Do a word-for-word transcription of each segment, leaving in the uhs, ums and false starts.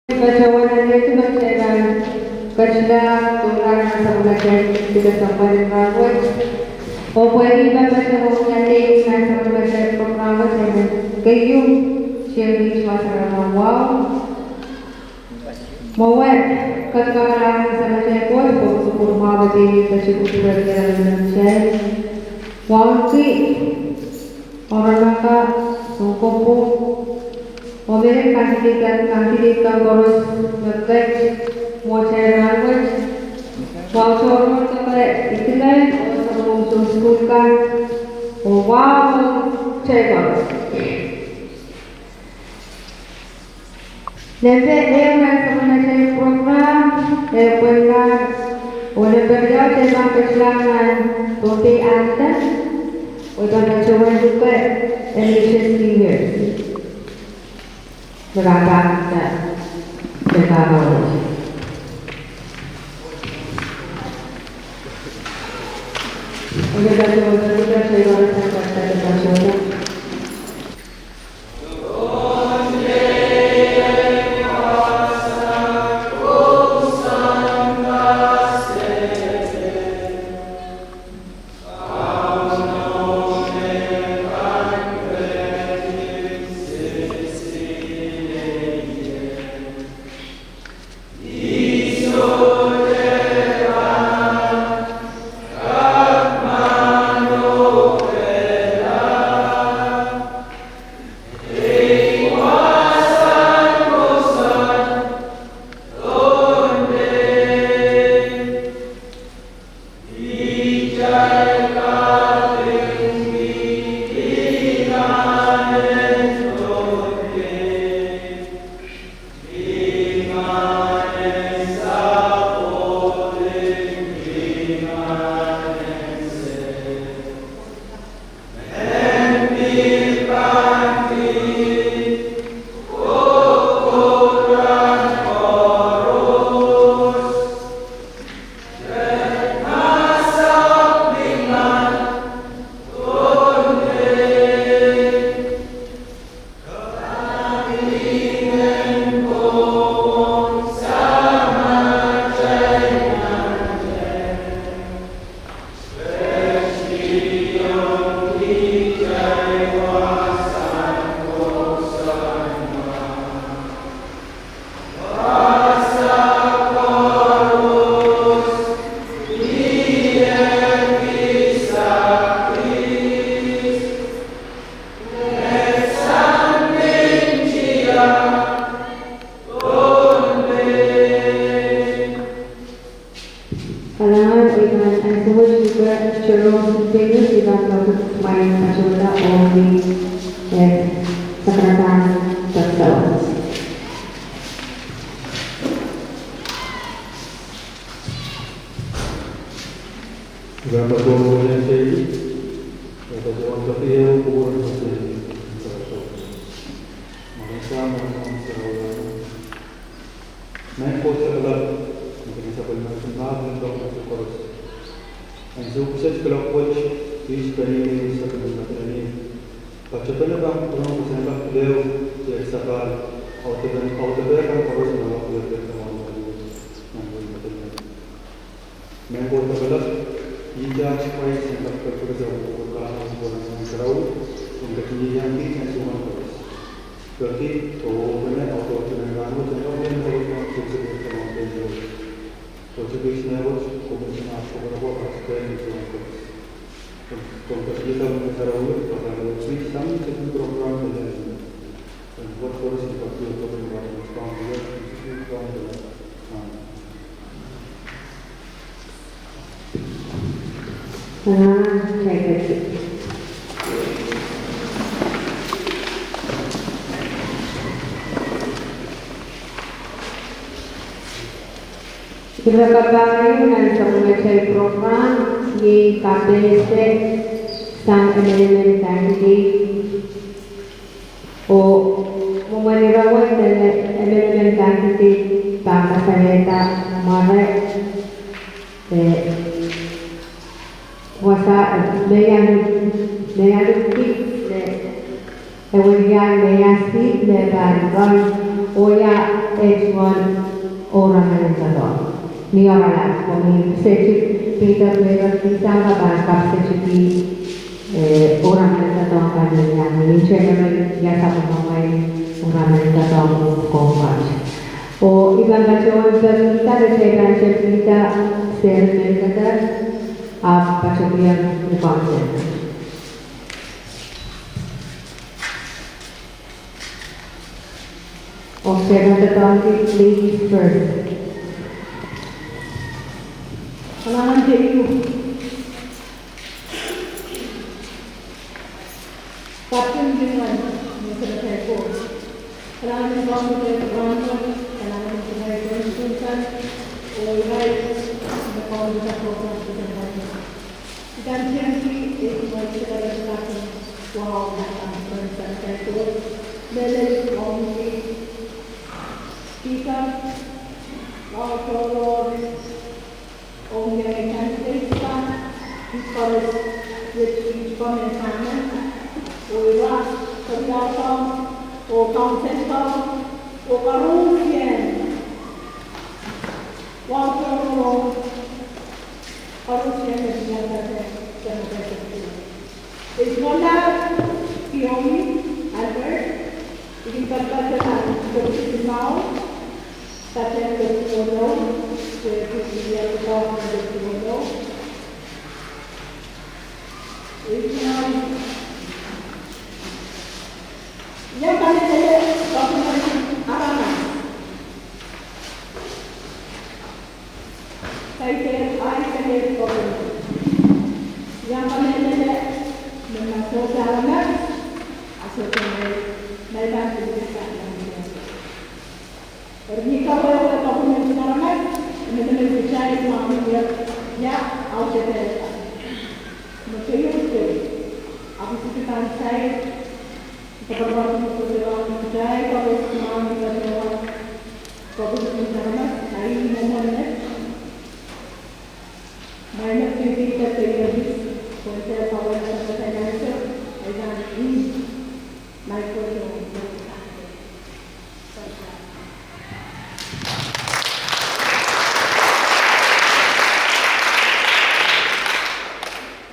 Patohwan alehdi me kitail pahn ketido doula nan sapwellimatail dipwisou en rahn wet. Oh pwehki me patohwan alehdi nan sapwellimatail program wet, e men keieu tiengkit me sarawi. Mwowe, katikala nan sapwellimatail koaros, pwe kupwur mwahu me pil ketido kupwur en kitail. Wauneki Oromaka, Sokopu, oh mehn candidate, candidate kan koaros me ket mwohtail rahn wet. Wahu tohrohr doke idinge, oh sapwellime sukuhl kan, oh wahu kitail koaros. Nempe ehu nan sapwellimatail program, eh, pwehki, oh nempe riau kitail pahn ketido nan Pohnpei Anthem, oh pahn patohwan luke Ignatius Senior. Me pahn pahn ketido, me pahn pahn. Kalahngan. I pahn ansou wet luke Jerome Sylvanus, I pahn patohwan mwail patohla oh ni, eh, Sacrament Pastor. Irail patohwan wehwehki, irail patohwan ketido kupwur en Koht. Marain Sahm, Marain Sahm Sarawi, Maing Koht Lapalap, me kin sapwellimatail mahsen en doadoahk koaros. Ansou kiset kuloak wet, kiht peneinei sapwellime peneinei, patepene pahn kupwuramwail kesempwal ehu, tiahk sapahl, audepen, audepe kan koaros me wia pil kamaun wet, nan wei me peneinei. Maing Koht Lapalap, ihte aht Krais en kak pekipeki sapwellime kupwur kan, ahmw kupwur en Sahm Sarawi, en ketin ieiang kiht nan ansou koaros. Peki, oh pene, oh pene, nan wet en wet en wet en wet en wet en wet. Sohte kiht nan wet, komw ketin ahpw kupwur en Sahm Sarawi, pahn wet kiht sang ni sekin program en wet. Ire kapakap nan sapwellimatail program, iei kapehse sang emenemen candidate. Oh mwomwen ire wet me emenemen candidate pahn kasalehda mware, eh, wasa, eh, me iang, me iang kis, eh, ewen iang me iang si, me pahn run, oh ia, H one, Ouramen en Doadoahk. Ni oaralap, komwi sehse Peter Weaver, Lisa, pahn kapw sehse ki, eh, Ouramen en Doadoahk kan en iang, ni chairman, ia sapwellime Ouramen en Doadoahk Congress. Oh i pahn patohwan peki Peter, Peter, Peter, Sir Melkata, ahpw patohwan peki Council. Oh Sir Melkata, ladies first. Kalahngan en Koht. Kaping lingan, mesen atail Koht. Kalahngan en Koht, mesen atail Koht, kalahngan en Koht, mesen atail Koht, oh irail me kaunop atail Koht, mesen atail Koht. I pahn tiengki, eh, mwahu sehse kalahngan en Koht, mesen atail Koht, mehlel ong Speaker, Wahu Tohrohr, ong candidates kan, koaros, iet iet pahn me samen, oh ira, keriau kan, oh Council kan, oh koaros iang, Wahu Tohrohr, koaros iang me diar dahde, diar dahde. Ei tohnlahn Kiomi Albert, I kin kapakap pahn Deputy Mao, patehng Deputy Wolo, Deputy Wolo. Ei tohnlahn, ia kamehlele Governor Aramas. Kaidehn ahi kelehpw Governor. Ia kamehlele me ma sohte aramas, a sohte me, me pahn pil pahn. Eri ni kawehwe Governor aramas, me me kitail pahn ia, ia, audehdehla. Me keieu, ahpw I sohte pahn sair, I kapakap pahn pwurehng kitail koaros pahn ia, ia, Governor aramas, ahi mwomwen met. Mwahu me kitail pil pahn ia, ia, pwurehng kawehwe aramas, ahi nan, ahi nan, ahi nan.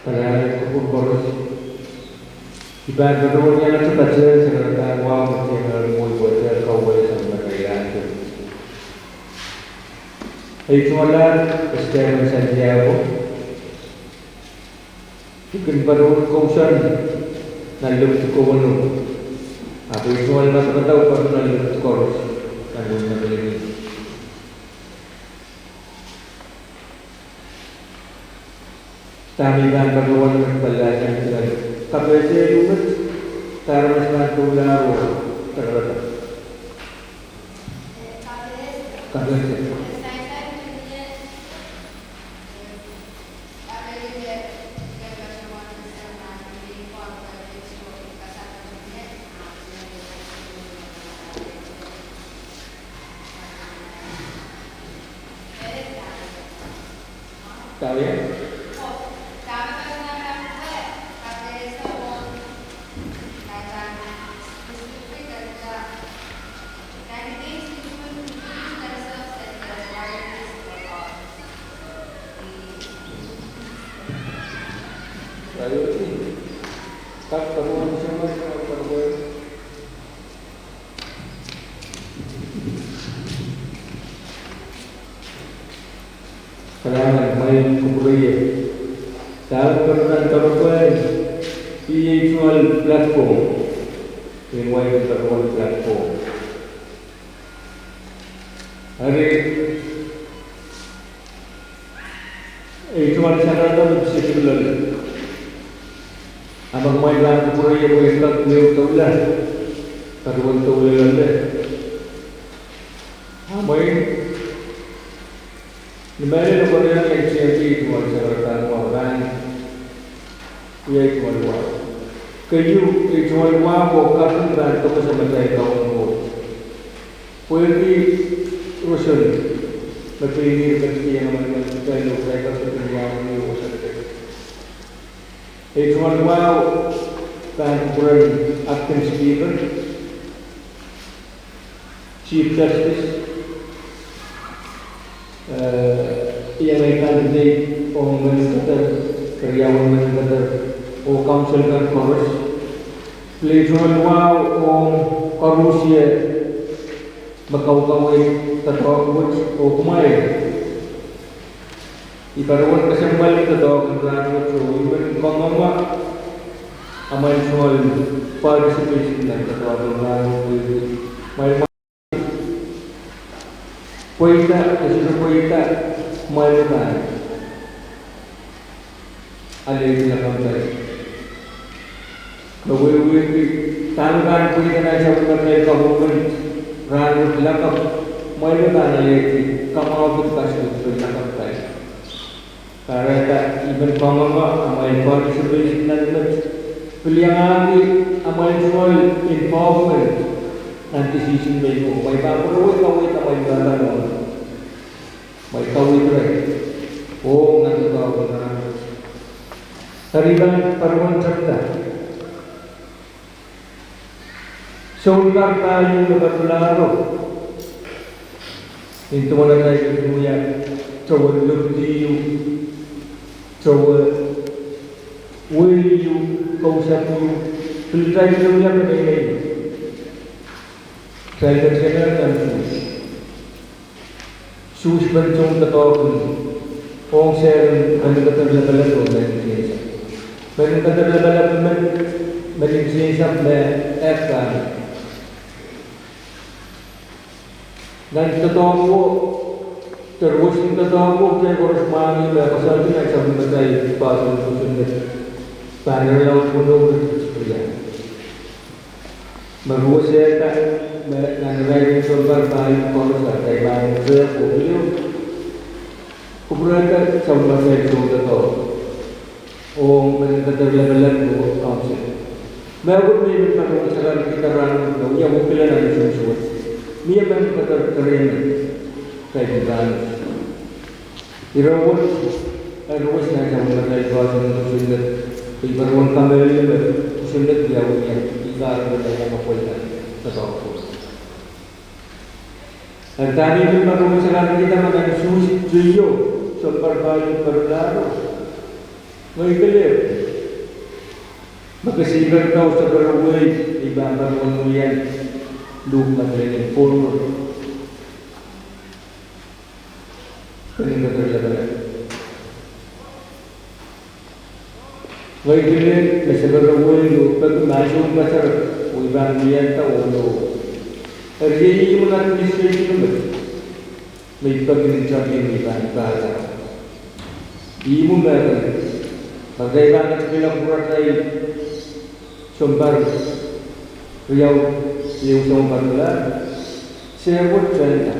Kalahngan en kupwur koaros. I pahn patohwan iang ahnsou patehng sarawi kan, wahu me tiengel mwohn pwehn kauwei sang me kailang tu. Ei tohnlahn Esteban Santiago. I kin patohwan kousoan nan lipid kowano. Ahpw ei tohnlahn madamadau patohwan nan lipid koaros nan wehin Madolenihmw. Dahme I pahn patohwan met pali sang tiahk. Kapehse met, aramas pahn doula oh sakarada. Kapehse. Talia? Priority. Kak karuhwan, kalahngan, mwein kupwure ie. Dahme patohwan karuhwan, iei tohnlahn platform. Iei mwein karuhwan platform. Eri, ei tohnlahn sakarada me pisekila. A ma kumwail pahn kupwure ie, kumwail pahn kupwure ie doula. Karuhwan doula loale. A mwein, ni mehlel me koaros iang tiahk, ei tohnlahn sakarada me pahn, iei ei tohnlahn wahu. Keieu, ei tohnlahn wahu oh kaping pahn dok sang atail Kaun Koht. Pwehki roson me pein ih me ketiket iang emen, emen kitail oh kitail kaping iang emen oh sakarada. Ei tohnlahn wahu pahn kupwuren Acting Speaker. Chief Justice, eh, iang ei candidate ong meninkeder, keriaun meninkeder, oh council kan koaros. Pil tungoal wahu ong koaros me kaukaweid doadoahk wet oh kumwail. I patohwan kesempwal doadoahk en rahnwet oh I men kangoange amwail tungoal participation nan doadoahk en rahnwet. Kumwail pweida, e sohte pweida, kumwail pahn alehdi lakapw kitail. Me wehwehki dahme pahn pweida nan sapwellimatail government rahnwet, lakapw. Kumwail pahn alehdi, kamwahu pil kasikasik lakapw kitail. Kahrehda I men kangoange amwail participation nan met, pil iangahki amwail tungoal involvement nan decision making. Kumwail pahn pwurehng kaweid amwail pahn pahn ong. Kumwail kaweid irail ong nan doadoahk en rahnwet. Eri I pahn patohwan tepda sounpar pahieu me patohlahro. Nin duwen atail wia towe lopidi ieu, towe wehi ieu, kousapw ieu, pil atail wia peneinei. Atail ketiket nan Suhs. Suhs pahn soun doadoahk ong seri meninkeder lapalap oh mehn nsensa. Meninkeder lapalap men, mehn nsensa me ekpahn. Nan doadoahk o, doadoahk o, kitail koaros mwahngih me koasoandi nan sapwellimatail pwoson kosonned. Pahn irail laud pwunod me pil wia. Me ruwesehda, me nan irail sounpar pahieu koaros a kitail pahn reh oh pil kupwurehda sapwellimatail soundoadoahk ong meninkeder lapalap oh council. Me wet me I men patohwan sakarkihda rahnwet me wia wekila nan unsouns wet. Mie meninkeder kerenieng, kitail pahn ire wet, ire wet nan sapwellimatail pwoson kosonned, I patohwan kamehlele me kosonned wiawi, I pahn ire nan iang pweida doadoahk. Eri dahme I men patohwan sakarkihda me nan Suhs teio, sounpar pahieu patohlahro, ngehi kelehpw me kesihpar kau sekerewehi, I pahn patohwan wia luhk me kelehpw former meninkeder lapalap. Ngehi kelehpw me sekerewehi oh peki me I soun kaserek oh I pahn wiahda oh loh. Eri iei ihmw nan administration me, me I peki nin tapio me I pahn pahla. Ihmw me, me kitail pahn ketikihla kupwuratail sounpar riau, riau sounpar pila, seri wet tenda.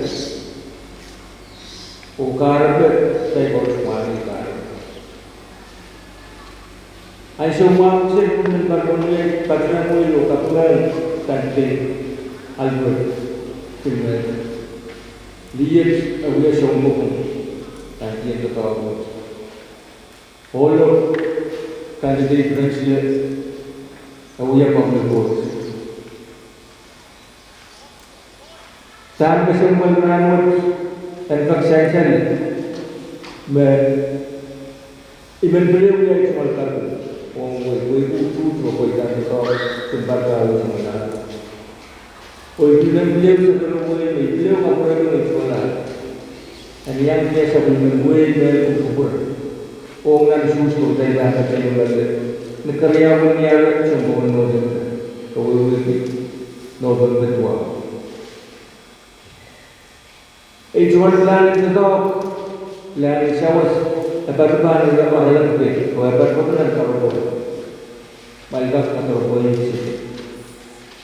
Oh kahrepe kitail koaros mwahngih kahrepe. Ansou mwahu seri pwungen patohwan wia, patohwan wia oh kapinga kan kin Albert Kilmer. Liet e wia sounpwong kan kihong doadoahk wet. Ohlo candidate Prinsley e wia public works. Dahme kesempwal rahnwet en kak sansal me I men pil wia tungoal kaping ong wei, wei utuht me pweida doadoahk sounpar pahieu soangen rahnwet. Oh I pil men pil sekerewehi me I pil kapwurehki me I tungoal en iang wia sapwellimen wehi me kupwur ong nan Suhs me kitail pahn kak kihong ni keriaun Niare sounpwong en November, kawehwehki November duwau. Ei tungoal pilahn en doadoahk, pilahn en sawas, e patohwan ire me irail pahn, oh e patohwan nan doaropwe. Kumwail kak doaropwe ese.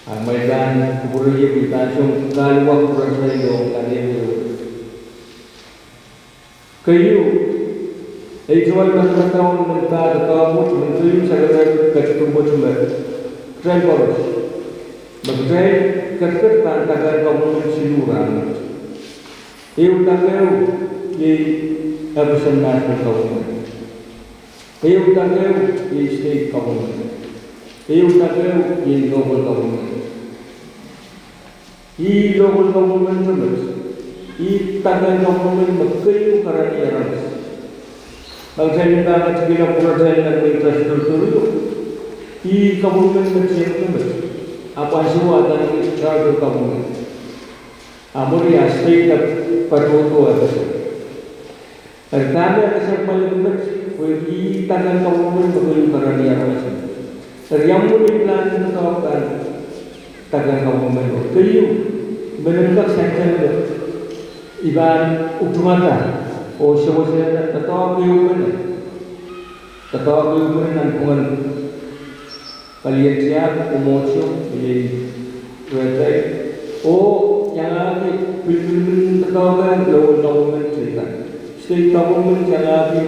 A kumwail pahn kupwure ie pwe I pahn song kaluwa kupwuratail ong kadehdehde. Keieu, ei tungoal madamadau en pahn doadoahk wet, me keieu, sakarkihda ketiket wet me kitail koaros, me kitail ketiket pahn dake government siluh rahnwet. Ehu dakeu iei FSM national government. Ehu dakeu iei state government. Ehu dakeu iei local government. Ih local government met. Ih dake en government me keieu karanih aramas. Nan atail pahn katikihla pwuratail nan mwein Tasdorio, ih government me tiengdo met. Ahpw ansou adaneki charter government. A mwuri a state ahpw patohdo ese. Eri dahme e kesempwal met, pwe ih dake en government me keieu karanih aramas. Eri ia mwomwen I pilahn doadoahk pahn dake en government o keieu, I men kak sansal me I pahn utungada oh sewesehda doadoahk ehupene. Doadoahk ehupene nanpwungen kalietiahk, mwomwohdiso, iei rehtail, oh iangahki pilmilmil doadoahk en local government teikan. State government iangahki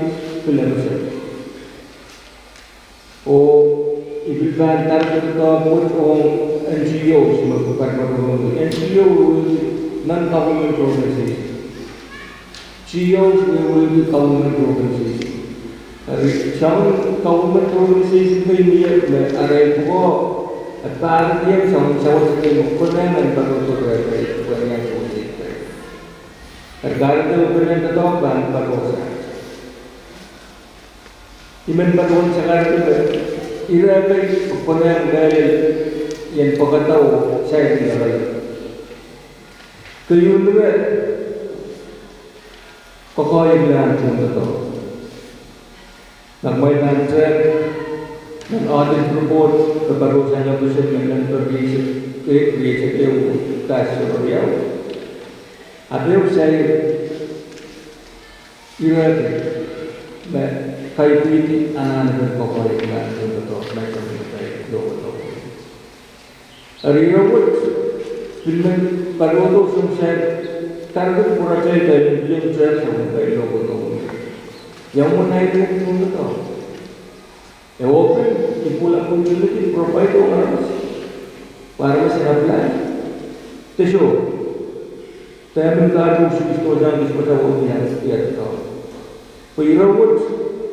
pil emeset. Oh I pil pahn doadoahk wet ong N G Os me pahn patohdo. N G O wehwehki non-government organization. N G Os wehwehki government organization. Eri soangen government organization kei mie me arail pwukoa e pahn kihong soangen sawas kei me konehng en patohdo rehtail, pwe iang sewese rehtail. Eri kahrehda I men doadoahk pahn patohsang. I men patohwan sakarki me ire kei konehng mehlel ien pwekada oh sair ni arail. Keieu ire koakoahieng nan tohndoadoahk. Nan mwein nan tep, nan audit report, ke patohsang location me nan peki se, ke create ke u task force riau. Ahpw ehu sair ire kei me kaipwihdi anahnepen koakoahieng nan tohndoadoahk, nan tohndoadoahk. Eri ire wet, pil men patohdo soangen sair, target pwuratail pahn pil en tep soangen pahn local government. Ia mwomwen ahi tohndoadoahk. E open, equal opportunity, provide ong aramas. Pwe aramas en apply. Te soh. Dahme kahrehda sohte sang kis pata wot iang ia doadoahk. Pwe ire wet,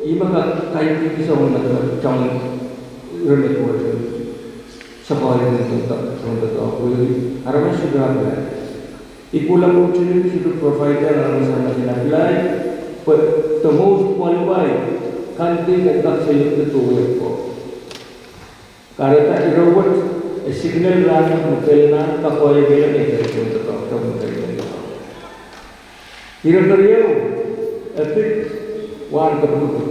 ih me kak kaipwihdi soangen, soangen ire me duwehte. Soangen ire me duwehte, soangen duwehte, pwe aramas sohte apply. Equal opportunity sohte provide aramas, aramas en apply, pwe the most qualified candidate en kak select duwehte ko. Kahrehda ire wet, e signal rahn me pil nan koakoahieng me keieu doadoahk, doadoahk me keieu doadoahk. Ire keriau, e pid wahn kepikipik,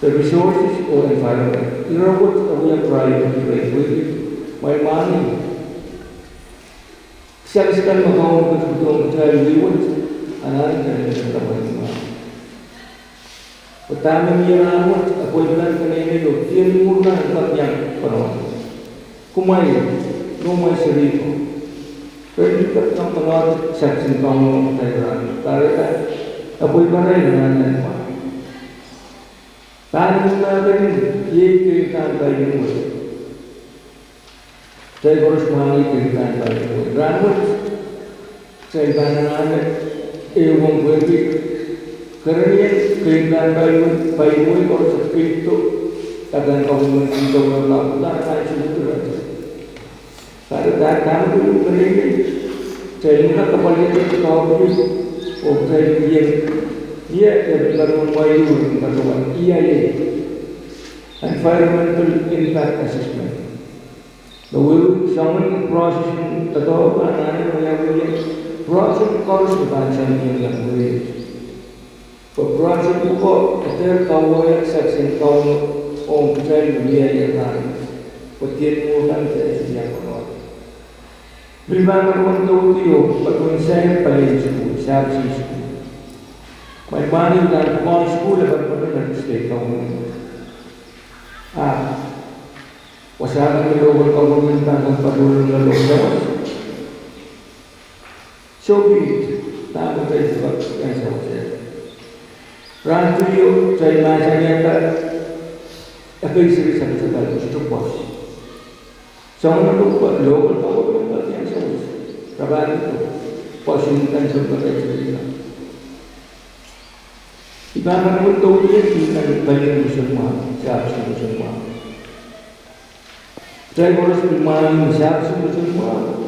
the resources oh environment. Ire wet, e wia priority, ire wet, mwein mahn sawas kan me Kauno ketikihdohng kitail wet, anahne kitail en kak mwein mahn. Pwe dahme mie rahnwet, apwal kan, peneinei oh dien mwuhr kan kak iang konehng. Kumwail, noumwail serihko, re pil kak iang konehng sawas en Kauno kitail rahnwet. Kahrehda apwal kan anahne mahn. Pahn mie mahn kan, iei keimwseklahn pahn iang wet. Kitail koaros mwahngih keimwseklahn pahn iang wet. Rahnwet, kitail pahn anahne ehuong pwehki kerenieng keimwseklahn pahn iang wet, pahn iang wet koaros e pil do, dake en government en doadoahk, pahn sukuhlahte. Kahrehda dahme pil kerenieng, kitail en kak kapwaiada doadoahk, oh kitail iang, ia, ia pil patohwan wai, ia pil patohwan, ia, ia. Environmental impact assessment. Me wehwehki soangen process en doadoahk anahne wia, wia process koaros me pahn sang iang nan wehi. Pwe process pwuko e dehr kaweid sawas en Kauno ong kitail me mie ie rahnwet. Pwe dien mwuhr kan kitail iang konehng. Pil pahn patohwan doudi oh patohwan sair palien sukuhl, sahpis en sukuhl. Mwein mahn nan pwukoahn sukuhl e patohwan nan state government. Ah, wasa kan me local government pahn kak patohwan nan local government. So be it, dahme kitail sohte kak iang sewese. Rahn teio kitail mahsanihada, ekei seri sapwasapwal, sohte pwoas. Soangen pwukoa local government pahn iang sewese. Rapahki pwoason kan sohte kak iang sewese. I pahn patohwan doudi ie nan palien mwomwohdiso mwahu, sahpis en mwomwohdiso mwahu. Kitail koaros pil mwahngih me sahpis en mwomwohdiso mwahu.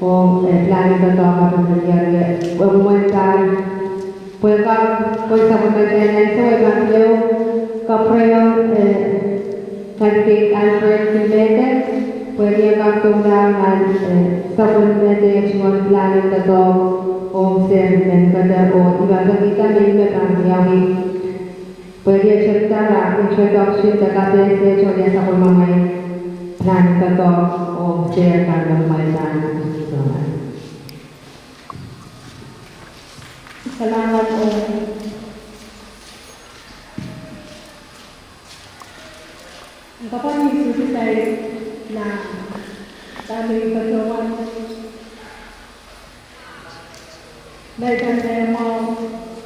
Oh, eh, planning doadoahk en pil diar ie, eh, mwomwen pahn, pwehki, pwehki sapwellimatail ansou, eh, pahn pil ehu kapwurehiong, eh, candidate Alfred Kimete, pwehki e kak doula nan, eh, sapwellimatail tungoal planning doadoahk ong seri men keder oh I pahn pekihda me I men pahn wiawi. Pwehki e tepda introduction de kapehse tohn ia sapwellimamwail planning doadoahk oh seri kan me kumwail pahn soangen. Kalahngan oh kapwa ni sutisai nan dahme I patohwan. Naikan dahme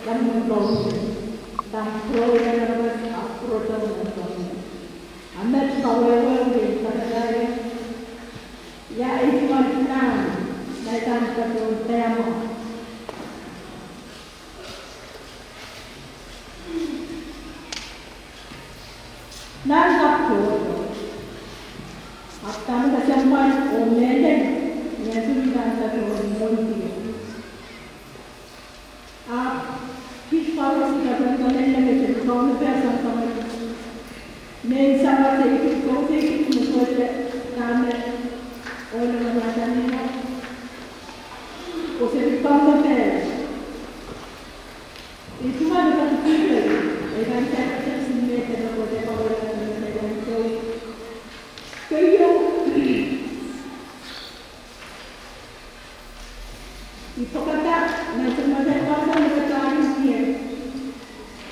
dahme patohwan, dahme patohwan, dahme patohwan. A met kawehwe ong kapataria, ia ei tungoal plan, naikan patohwan dahme. Nan kak tohto. Ahpw dahme kesempwal oh mehlel, ni ansou I pahn patohwan mwohndi. Ahpw kiht koaros I patohwan mehlel me I patohwan pehn soangen soangen. Mehn sawas ei kiht, koaros ei kiht me sohte dahme ohl en mahsanih. Oh seri pahn me pehn I tungoal pahn pil, I pahn saikinte sin me pahn kohte pahn wehla pahn me pahn so. Keieu, I pwekada nan seri me pahn pahn me pahn ie.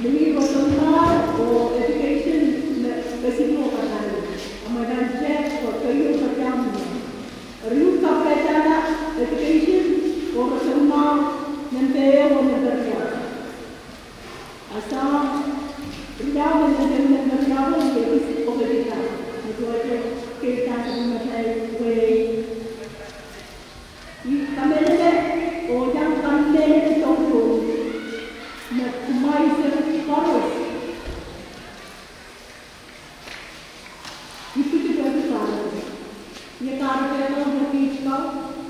Mihmi roson mwahu oh education me, me sihpw oh pahn ie. A me pahn check oh keieu pahn ie. Eri I kapwaiada education oh roson mwahu, nempe ehu oh nempe riau. A soang riau, nempe ehu, nempe riau, oh I ekis pokehda. Me duwehte keirda sapwellimatail wehi. I kamehlele, oh I iang kamehlele tohto, me kumwail seri koaros. I pwiki pwehki kahrepe. Ie kahrepe kan pwehki kau,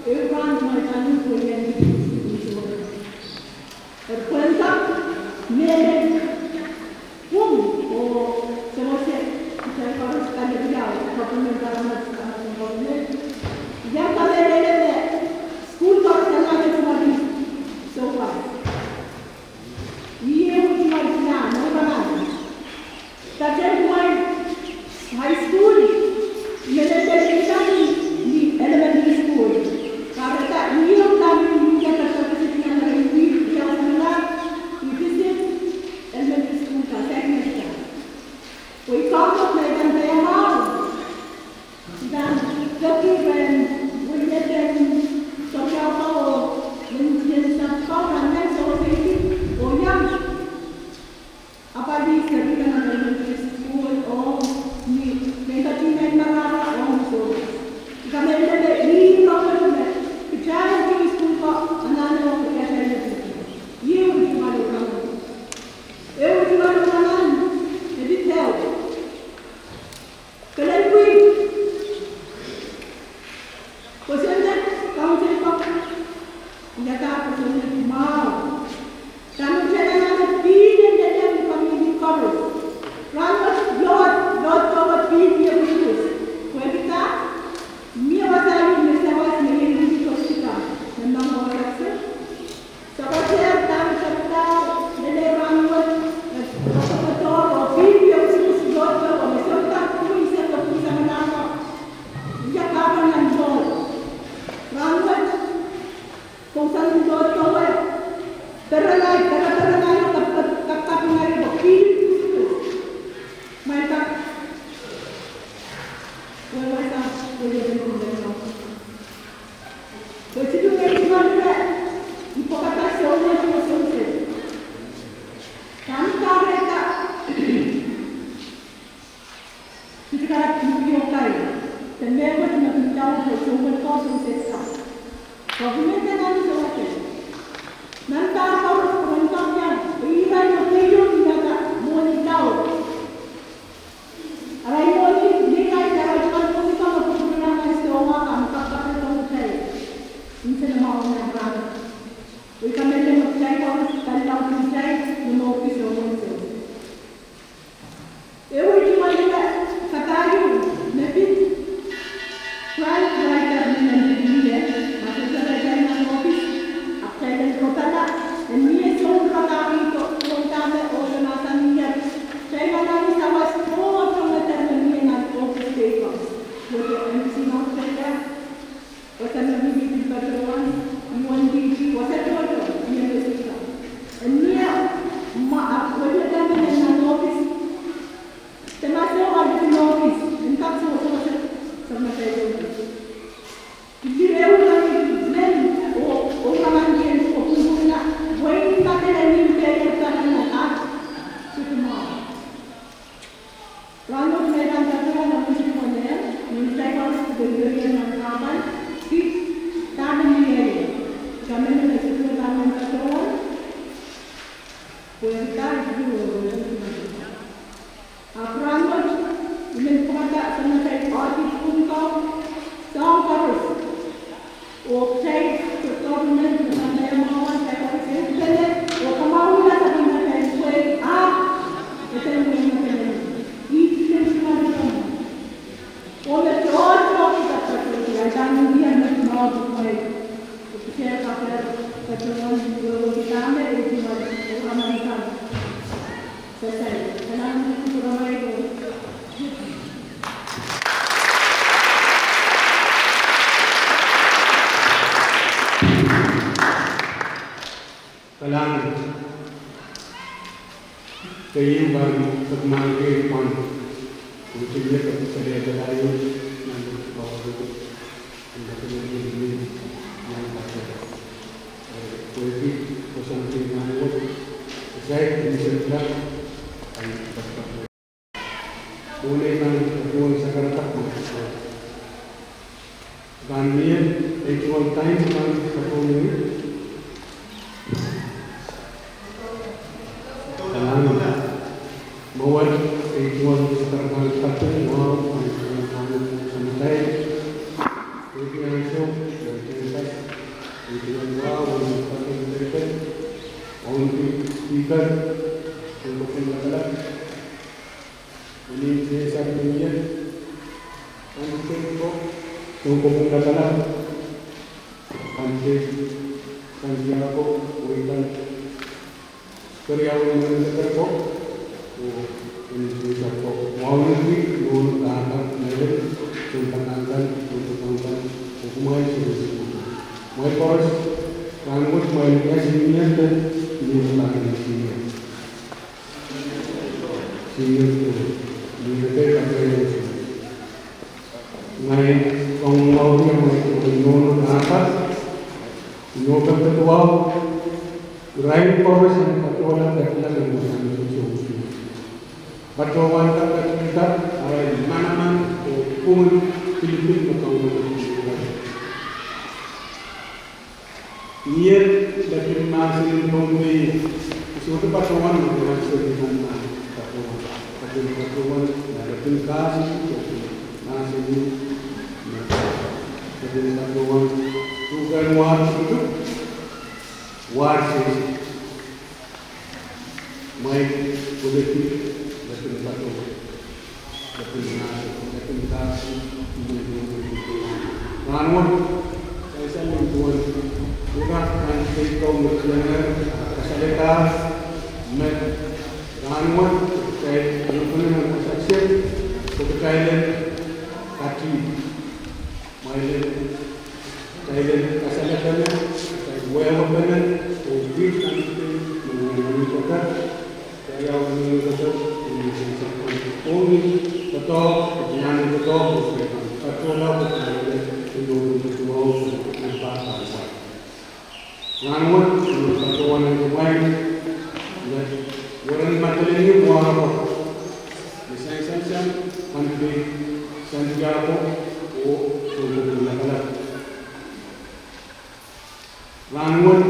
ehu rahn kumwail pahn uhd weliandi. Eri pwehn kak mehlel pwung oh sewese kitail koaros, kitail riau, government, government, government. I iang kamehlele me sukuhl koaros anahne kumwail sohte. Ih ehu tungoal plan, oh kanan. Kitail kumwail high school, me lel lel kitail ni elementary school. Kahrehda ih ehu plan me I patohwan pil nan ire wiewiaus me nan, I visit elementary school kan, secondary school kan. Pwe I kak mehlel me I pahn peki rehn welieden soahng kau, oh nin tien sahpw kau, nan nan sewese, oh I iang apwalih seri nan elementary school, oh ni mehn ketimen marahra, oh ni soh. I kamehlele me ih rahnwet me kitail sukuhl ko anahne ong kitail. Ih ehu tungoal rahn. Ehu tungoal rahn, e di tau. Kelen pwihn. Kosonned, council ko. Ia ka kosonned mwahu. Dahme kitail anahne pil en lelehng community koaros. Rahnwet Lord, Lord Power pil mie kukus. Pwehki dah? Mie wasa ieu me sawas me iei mie koaros kan. Me mangosakse. Sawas er dahme kitail lelehng rahnwet, eh, koasoakoasoia, oh pil mie kukus Lord Power, me sohte pwung se, pwung se me nahko. Ia kahpwal nan Lord. Rahnwet, kousoan Lord Power. Perenai, pere, perenai, kap, kap, kap, kapinga, oh pil kukus. Mai kak. Wehwehki, wehwehki, wehwehki. Pwe siluh me I tungoal ire, I pwekada sounpar, sounpar. Kan kahrehda sitikara tuhwong kai, de mehkot me kin tau pwe sounpar ko sounpar ka. Government anahne sewese. Nan pahn koaros pwuren kak iang, pwe irail me keieu me kak mwohni tau. Arail mwohni, ni irail, arail tungoal mwohni kan me pwurpwurla nan sohte wahn kan, kapakap rong kitail. Kalahngan. Keieu pahn pekmahk kei pwon. Utung ie pek pele pelayu nan pek pahk. Anda pele pele nan pek. Pwehki koasoandi nan wet. Sai, ini sentla. Ai pek pek. Mwohn ei pahn pahn sakaratak me. Pahn mie, ei tuwal time pahn pahn mie. Kalahngan. Mwohn ei tuwal sakaratak pahn pahn pahn pahn pahn. Ei tuwal wow, wow, pahn pahn pahn. Own speaker, pahn pahn pahn. Ini sesar dunia, kante ko, tungko pun lakala, kante, kante ako, wekan, keriau ini kante ko, o, ini sesar ko, wauniki, non kaka, mele, tungko pun lakala, tungko pun lakala, o kumai sesar ko. Mai koaros, rahnwet mai ni asin ni ante, ni kaka ni senior. Senior ko, ni kaka ni senior. Ngehi kong mwahu ia ngehi ko nohno nahpa, nohno patohwan, irail koaros en patohwan ketiket en mwohn senior. Patohwan ketiket, arail manaman oh pwungen pilipil me Kauno ketikihong irail. Mie lepin mahsen en Pohnpei, I sohte patohwan me patohwan sohte pahn patohwan. Patohwan, patohwan, lepin kahsi, lepin mahsen, lepin patohwan, tuhkehn war tukutuk, war sehse. Mai koledi, lepin patohwan, lepin mahsen, lepin kahsi, lepin patohwan. Rahnwet, sansal en duwen, urak kan state government lenger, kasalehda, me, rahnwet, kitail, anahne nan kasalehda, kitail en, kati, Maile, kitail en kasalehda, kitail wehwehki, oh kiht nan kitail, me nan kitail, kitail en kitail, oh ni sehse pahn, oh ni doadoahk, oh ni doadoahk, oh ni doadoahk, oh ni doadoahk, oh ni doadoahk. Rahnwet, I men patohwan kumwail, me weren matalin ni wahnpoaron, me sansal sang, Pohnpei, Santiago, oh sounpwong en lapalap. Rahnwet,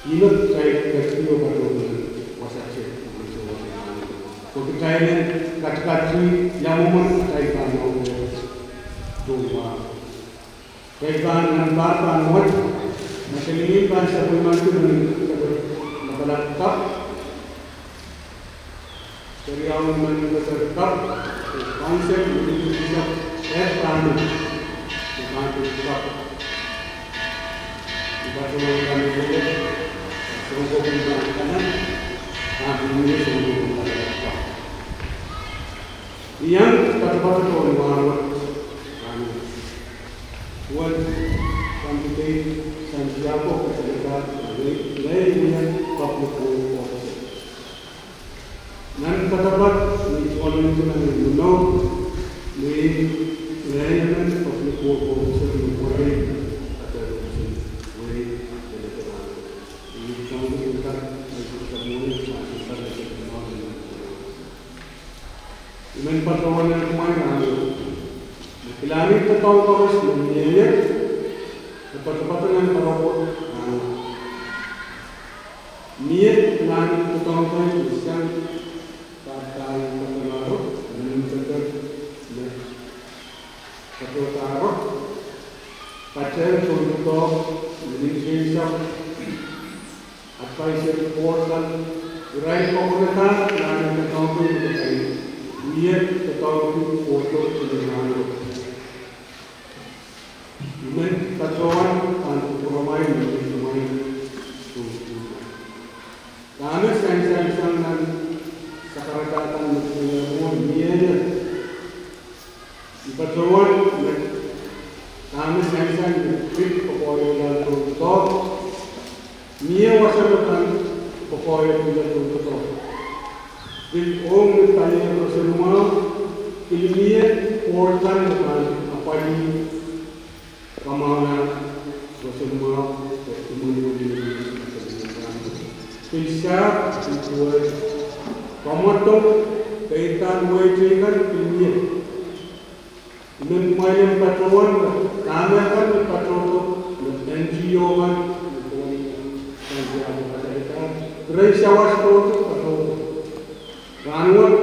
I men kitail ketikihong patohwan, wasa te, oh kitail en, katikati, ia mwomwen, kitail pahn, oh, oh, oh, Kitail pahn nan pahr pahn wet, ma kitail pahn sapwellimaniki mehn, lapalap kapw. Keriaun mehn, lapalap kapw. Council, mehn, lapalap kapw. Pahn kapw. Pahn kapw. Sounpwong en kanan. Pahn mie sounpwong en lapalap kapw. Iang patopato en wahnwet. Uwen, Pohnpei, Santiago, kasalehda, ngehi, ngehi public work officer. Nan patopat, ni tuan ni tuan ni muno, ni, ngehi nan public work officer ni mware, ata rosen, wehi, delete rahnwet. Ni tuan ni tuan, ni tuan ni tuan, ni tuan ni tuan. I men patohwan kumwail rahnwet. Me kilangih doadoahk koaros me mie ie, me patopato nan patohwan rahnwet. Mie kilangih doadoahk koaros me sang, pahtail patohwan rahnwet, me patohwan, me patohwan rahnwet. Patehng soun doadoahk, me nin sehse. Advisory board kan, irail koaros me pahtail nan doadoahk me kitail. Mie doadoahk koaros me mie rahnwet. I men patohwan, pahn kupwuromwail, me kupwuromwail, kan koakoahiek wia tohn doadoahk. Pil ong ni palian roson mwahu, pil mie board kan me pahn apwalih kamwahulah roson mwahu, oh imwen weli. Pil sahpw, pil duwehte kamwadong, peidahn wehi teikan pil mie. I men kumwail en patohwan me dahme kan me patohdo me N G O kan me kohwei kan tiahk me patohdo kan, pil sawas tohto patohdo. Rahnwet,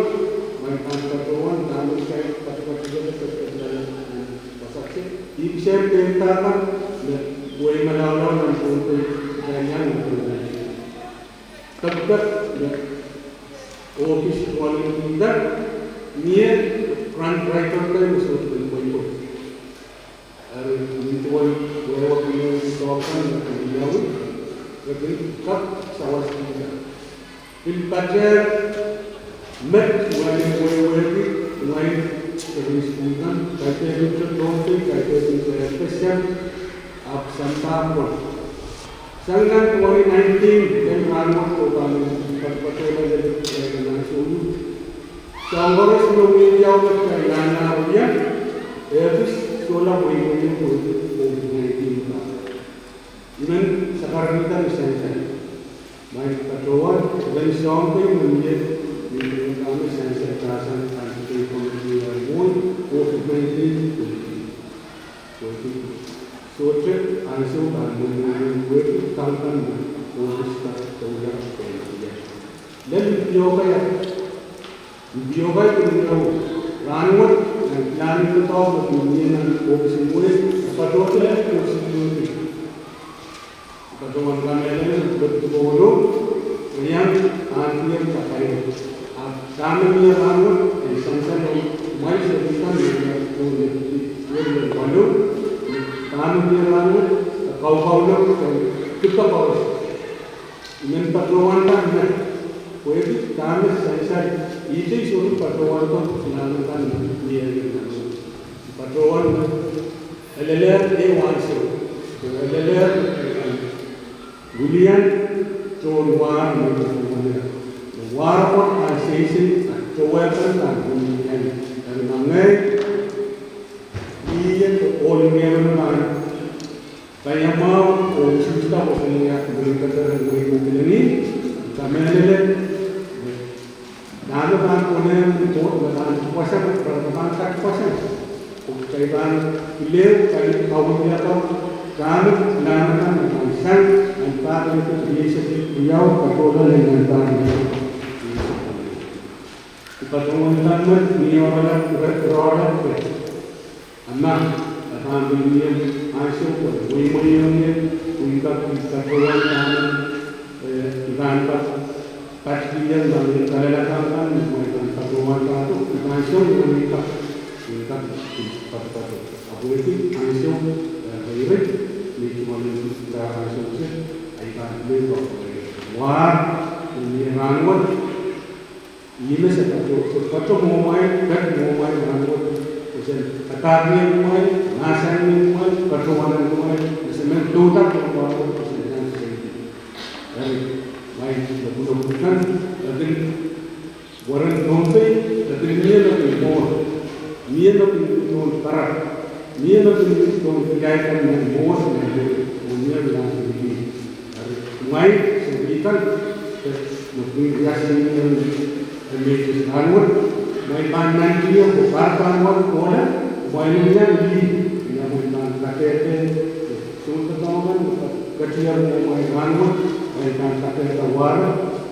kumwail pahn patohwan dahme kumwail patohdo, patohdo, patohdo, patohdo, patohdo, ipwsar peidahn kan me wehi malaulau nan Pohnpei, kitail iang me patohdo. Kapakap me ohpis wahn en pihda, mie grant writer kan me sohte kin pweipwei. Eri nin duwen wehwehki me sohte kan me kin wiawi, re kin kak sawas pihda. Pil patohwan met kumwail en wehwehki, kumwail, pil patohwan kan, kaidehn Pohnpei, kaidehn Pohnpei, ahpw sampah pwon. Sang nan twenty nineteen, lel rahnwet, oh pahn patohdo lel nan soulu. Soahng koaros me wiawi, wiawi me kitail anahne wia, e pil solahr wiawi me COVID nineteen kan. I men sakarkihda me sansal. Kumwail patohwan, ren soahng kei me mie, mie dahme sansal, pahsan, pahn kei komiti wai mwohn COVID nineteen. Wehwehki sohte ansou kan me mwohn wehwehki kan kan me ohpis kan doula pehn ia. Lel mpiokai, mpiokai kin wiawi. Rahnwet, nan planning department me mie nan ohpis en wehi, patohdo lel ohpis en wehi. Patohwan kamehlele, pil tuhwong, riang, ahn tier kapai. Ahpw dahme mie rahnwet, en sansal ong kumwail seri kan me mie, oh ne, ne, ne, walu, dahme mie rahnwet, kaukaulong, kipakaus. I men patohwan kan me, pwehki dahme sansal, ihte I sohte patohwan kan, dahme kan me mie rahnwet. Patohwan me, elelehr ehu ansou, oh elelehr, wilian tohn wahr me patohwan. Wahr pwon ansou seisin, a towe kan kan wilian, eri ma ngehi, I iet ohl mie men kan, paiamwahu oh sista koasoia me I kak ren wehi me kilang, I kamehlele, dahme pahn konehng, oh me pahn pwasang, me pahn kat pwasang. Oh kitail pahn pil ehu, kitail pahn wia kan, dahme, dahme kan me pahn sang, nan pahn me pil seri, riau, patohdo lel nan pahn me. I patohwan kan me, mie oaralap, oaralap, oaralap. A ma, a pahn pil mie ansou pwe, weimwei ong ie, pwe I kak, I kak patohwan kan, eh, I pahn kak, patpihong nan kalelapak kan, me I pahn patohwan pahdo, I pahn song me I kak, I kak, I patopato. Ahpw wehwehki ansou, eh, reirei, me I tuwalin kak ansou se, I pahn pil patohwan. Wahr, mie rahnwet, ih me se patohwan, patohwan mwohmwail, patohwan mwohmwail rahnwet, oh sen padahkiong kumwail, mahsanihong kumwail, patohwanen kumwail, me se men dohda patohwan, oh sen nan seri. Eri, kumwail, lopwulopwul kan, e kin weren Pohnpei, e kin mie me kin mwohd, mie me kin mwohd parak, mie me kin mwohd kiaid kan nan mwohd, nan mwohd, oh mie me nan mwohd. Eri, kumwail, seri kan, me pil riasen mie, e mie rahnwet, kumwail pahn nan mie, oh pahn pahn wad kohla, kumwail mie nan mie, kumwail pahn kadehde, soundoadoahk kan, katiar mwohmwail rahnwet, kumwail pahn kadehde wahr,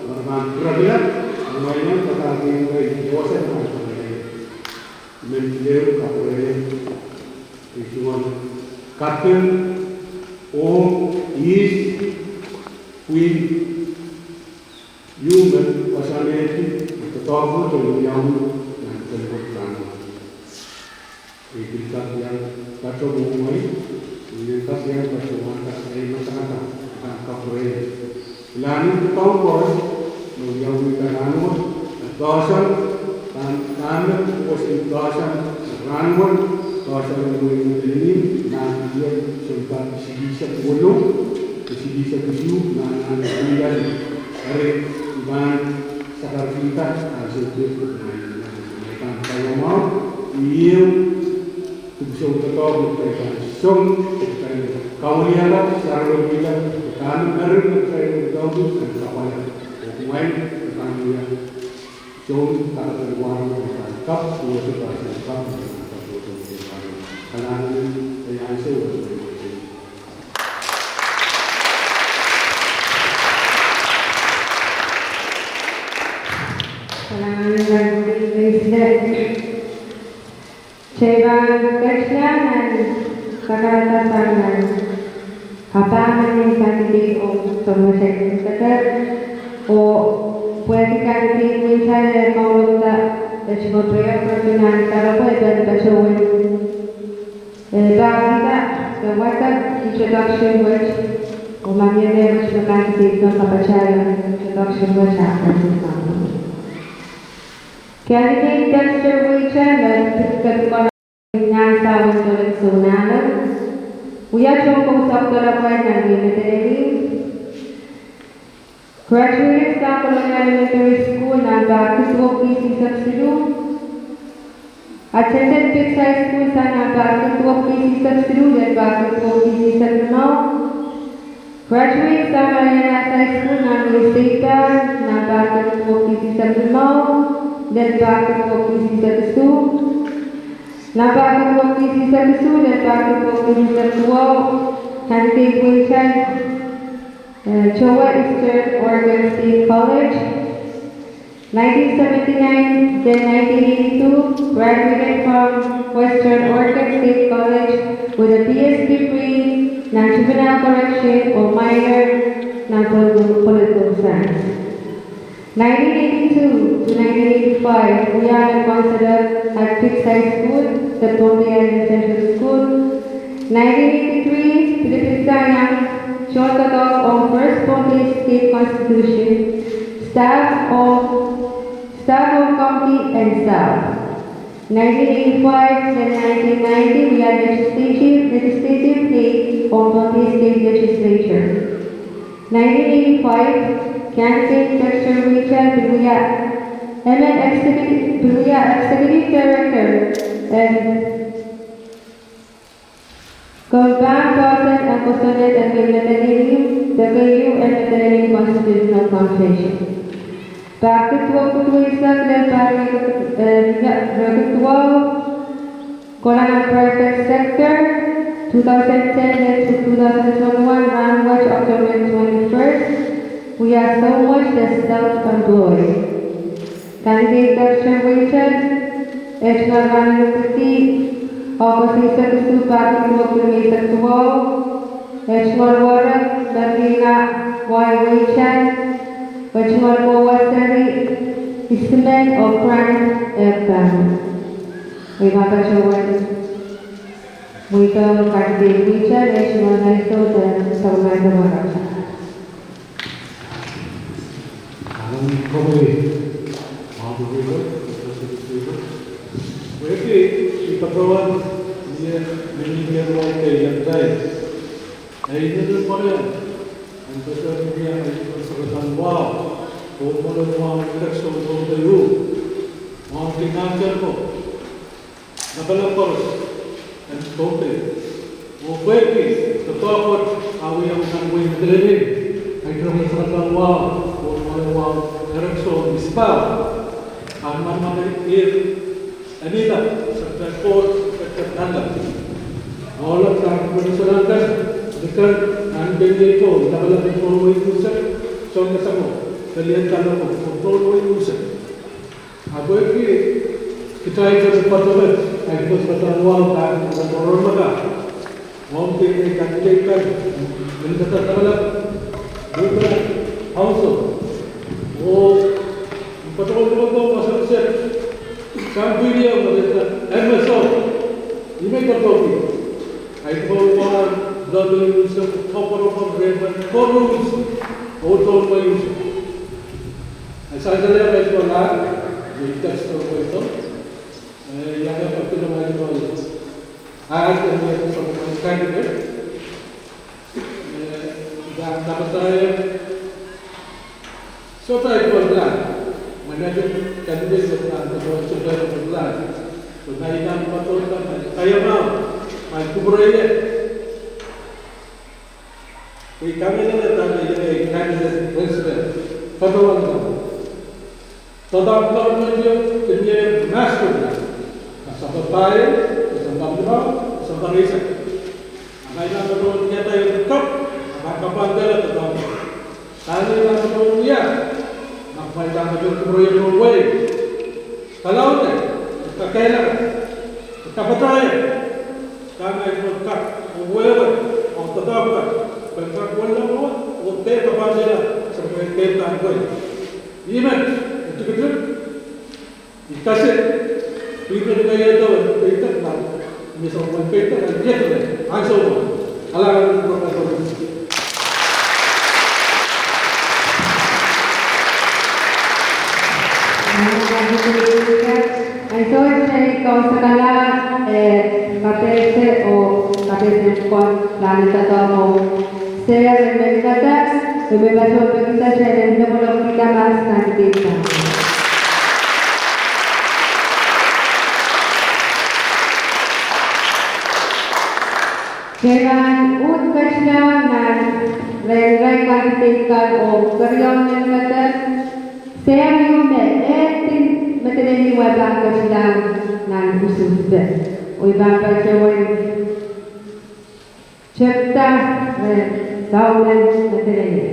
kumwail pahn pirekla, kumwail pahn kadehde, yohsen pahn kadehde. Men pil ehu kapwurehng, I tungoal kaping ong ihs pwihn ieu me koasoanehdi doadoahk wet en wiawi nan kempoak kan. I pil kak iang patohwan mwohmwail, I pil kak iang patohwan kan, I men kak, kak, kapwurehng. Planning department koaros me wiawi kan rahnwet, doadoahk, pahn, pahn me koasoia doadoahk rahnwet, doadoahk en wehi me pil mie, nan ieu sounpar silihsek weneu, Silisek isuh, nan, nan, nan, eri I pahn sakarkihda ansou tikitik, nan, nan, nan, nan, nan, nan, ieu, dipwisou doadoahk me kitail pahn song, kitail kawiliakapw, sarawi kitail, kitail eri, kitail doadoahk, kitail kapwala, oh kumwail, kitail wia, song, kitail kapwala, kitail kapw, oh kitail kapw, oh kitail kapw, oh kitail kapw, oh kitail kapw, oh kitail kapw. Kalahngan en President. Kitail pahn ketin nan sakarada sang nan appointment candidate ong Songosek Minister, oh pwehki candidate wet kitail en kaunopda, e tungoal prayer for nan sakarada pwe e pahn patohwan eh, pahkihda, eh, wasa introduction wet, oh ma mie mehkot me candidate kan kapatahiong introduction wet, ah, pahn patohwan. Candidate Dexter Weigand, me pil kepikon nan sawen Toleng Sounala, wia tohn Kousoak Dolopwet nan Wein Medellin. Graduate sang Colonia Elementary School nan pahr kid duwepwiki siluh. Attended Biggs High School sang nan pahr kid duwepwiki siluh lel pahr kid duwepwiki limau. Graduate sang Marianas High School nan Wein State Bank nan pahr kid duwepwiki limau lel pahr kid duwepwiki isuh. Nan pahr kid duwepwiki isuh lel pahr kid duwepwiki duwau, candidate Weigand, eh, towe Eastern Oregon State College. Nineteen seventy-nine to nineteen eighty-two, graduated from Western Oregon State College with a B S degree nan juvenile correction oh minor nan political, political science. Nineteen eighty-two to nineteen eighty-five, wia me counselor at Biggs High School, the Pohnpei Island Central School. Nineteen eighty-three, pilipilda iang tohn doadoahk ong First Pohnpei State Constitution, staff ong, staff ong committee and staff. Nineteen eighty-five to nineteen ninety, wia legislative, legislative aide ong Pohnpei State Legislature. Nineteen eighty-five, candidate Dexter Weigand pil wia, emen executive, pil wia executive director en Compound Person en Kosonned en Wein Medellin, de keieu en Medellin Constitutional Convention. Pahr kid duwepwiki duweisek lel pahr rieikid, eh, rieikid duwau, kohla nan private sector, two thousand ten lel two thousand twenty-one, rahnwet October twenty-first, wia soumwet de self-employed. Candidate Dexter Weigand, e tungoal rahn en Oktopi, August eisek isuh, pahr kid duwepwiki limau eisek duwau, e tungoal Warraq Merlina Y. Weigand, e tungoal Mwowe seri, Isimen oh Kran Ekpang. Ei, ma patohwan mweidohng candidate Weigand, e tungoal Naiso de Songosek Minister. Alan Kowei, Mount River, Pacific River. Pwehki I patohwan mie mehn Ker wai kei iang tai, e inenen mwoalen en patohwan mie ahi pwukat sang wahu, oh mwoalen wahu election oh pil iang, mwoalen kihong Ker ko lapalap koaros en Pohnpei. Oh pwehki doadoahk wet ahi wia nan Wein Medellin, ahi pwukat sang wahu, oh mwoalen wahu election oh misipa, a manaman ie, e mihla, Secretary Ford, Secretary Nanda. Ohl, sang pwukat sang kan, likan, nan pil ie ko, lapalap ko tohn wei unsek, soangen sako, pil ie kan ko, tohn wei unsek. A pwehki kitail kin patohwan, ahi pwukat sang wahu kan, oh mwoalen wahu, mwoalen kihong candidate kan, Minista Lapalap, Minista Council, oh patohwan patohwan wasa se, sang pwihn ie, Minista M S O, I men patohwan, ahi pwukat sang wahu, lapalap unsek, koapworopwor rehn koaros, oh tohn wei unsek. Ai sansal me I sohla, me I kak sohla, eh, iang patohwan pil mai sohla. Ai, ai, eh, sohla candidate. Eh, ida Kapataia, sohte ahi pwoat lahn, mwein ahi candidate pwoat lahn, pwoat sohte ahi pwoat lahn. Pwe ma I pahn patohda, ma I kaiamwahu, ma I kupwureie, pwe I kamehlele dahme iei candidate president, patohwan doadoahk pwukoa me I pil mie master, ma sounpar pahieu, ma sounpar limau, ma sounpar eisek. A ma I pahn patohwan wiahda ehu top, a pahn kapwandehla doadoahk. Dahme I pahn patohwan wia, ma I pahn patohwan kupwureie tohn wehi. Kalaudehla, kakehlaka, kapataia, dahme I pahn kak, oh wehwe, oh doadoahk, pahn kak wehla, oh dehr kapwandehla, sohte pahn dehr pahn wehi. Ih met, tikitik, I kasik, pwe I pil kaiahda, pwe I pahn, me sohte pahn pahn, pwe I pahn, ansou, alalan Professor. Ansou wet I kausakala, eh, kapehse oh kapehse pwukoa, lahn doadoahk oh Chair en Meninketer, oh me patohwan pekihda Chair en Development Affairs nan Kipka. Kitail pahn uhd ketido nan rehn irail candidate kan oh keriaun Meninketer, Chair ieu me e kin medemedewe pahn ketido nan usuhpe. Oh I pahn patohwan tepda, eh, Samuel Metelele.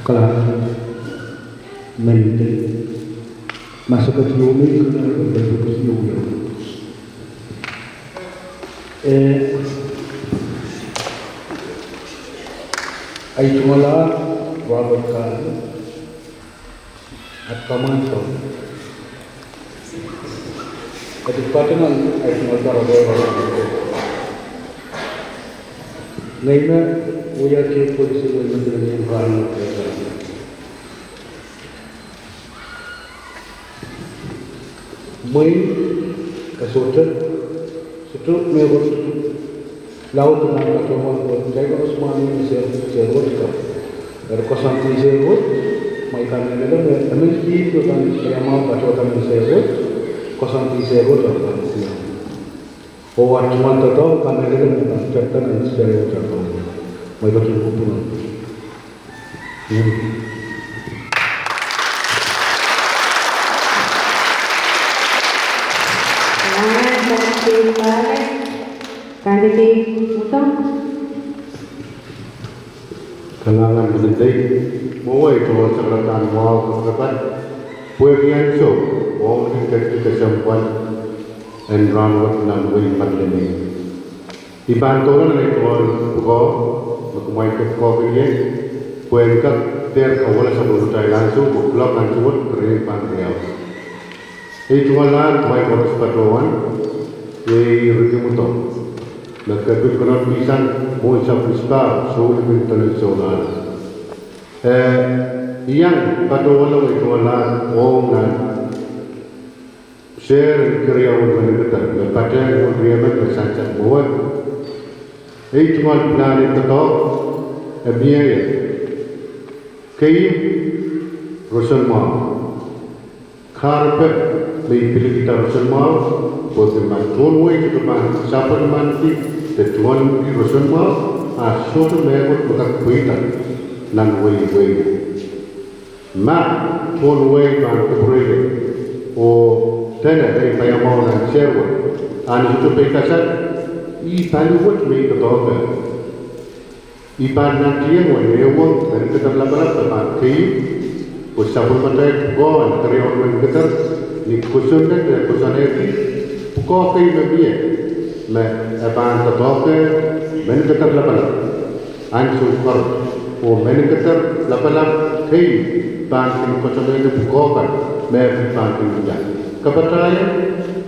Kalahngan, Meninketer, ma sohte ketido me I kak pahn peki ieu. Eh, ahi tungoal Robert Kari, at kaman to. At patehng ahi tungoal Robert Kari. Ngehi me wia ke polisi wei me tinen iang Kari. Mwein, e sohte, sohte mehkot laud nan katohwan wet, kitail koaros mwahngih me Sherwood, Sherwood ko. Eri koasoandi Sherwood, ma I kamehlele me, emen kiht me pahn kaiamwahu patohda mehn Sherwood, koasoandi Sherwood ko pahn siang. Oh at tungoal doadoahk, I kamehlele me pahn tepda nan Sherwood ko. Ma I pahn kupwuren. Kalahngan, Candidate Pale. Candidate Mutong. Kalahngan, Meninketer, mwowe I tungoal sakaradahn mwahu kosonned pwehki ansou, mwahu kin ketikihda kesempwal en rahn wet nan wehi Madolenihmw. I pahn doula nan ei tungoal pwukoa, me kumwail kak pwukoahki ie, pwe en kak dehr kawehla sapwellimatail ansou, pwe kuloak ansou wet kerenieng pahn riau. Ei tungoal ahn kumwail koaros patohwan, iei Ricky Mutong, me kepit konopwisang mwohn sapwellimatail souleng en Dolen Soulala. Eh, I iang patohwanohng ei tungoal ahn ong nan Chair en keriaun Meninketer, me patehng mwohn riemen me sansal mwowe. Ei tungoal pilahn en doadoahk, e mie ie. Keieu, roson mwahu. Kahrepe me I pilikihda roson mwahu, pwehki ma tohn wehi sohte pahn sapwellimaniki de tungoalki roson mwahu, a sohte mehkot me kak pweida nan wehi wehi. Ma tohn wehi pahn kupwureie oh dene ei kaiamwahu nan Sherwood, a ni sohte peikasal, ih pali wet me I doadoahke. I pahn nantihong oh ehuong Meninketer Lapalap me pahn keieu, pwe sapwellimatail pwukoa en keriaun Meninketer, ni kosonned de koasoanehdi pwukoa kei me mie, me e pahn doadoahke Meninketer Lapalap ansou koaros, oh Meninketer Lapalap kei pahn kin koasoanehdi pwukoa kan me pil pahn kin wia. Kapatahieng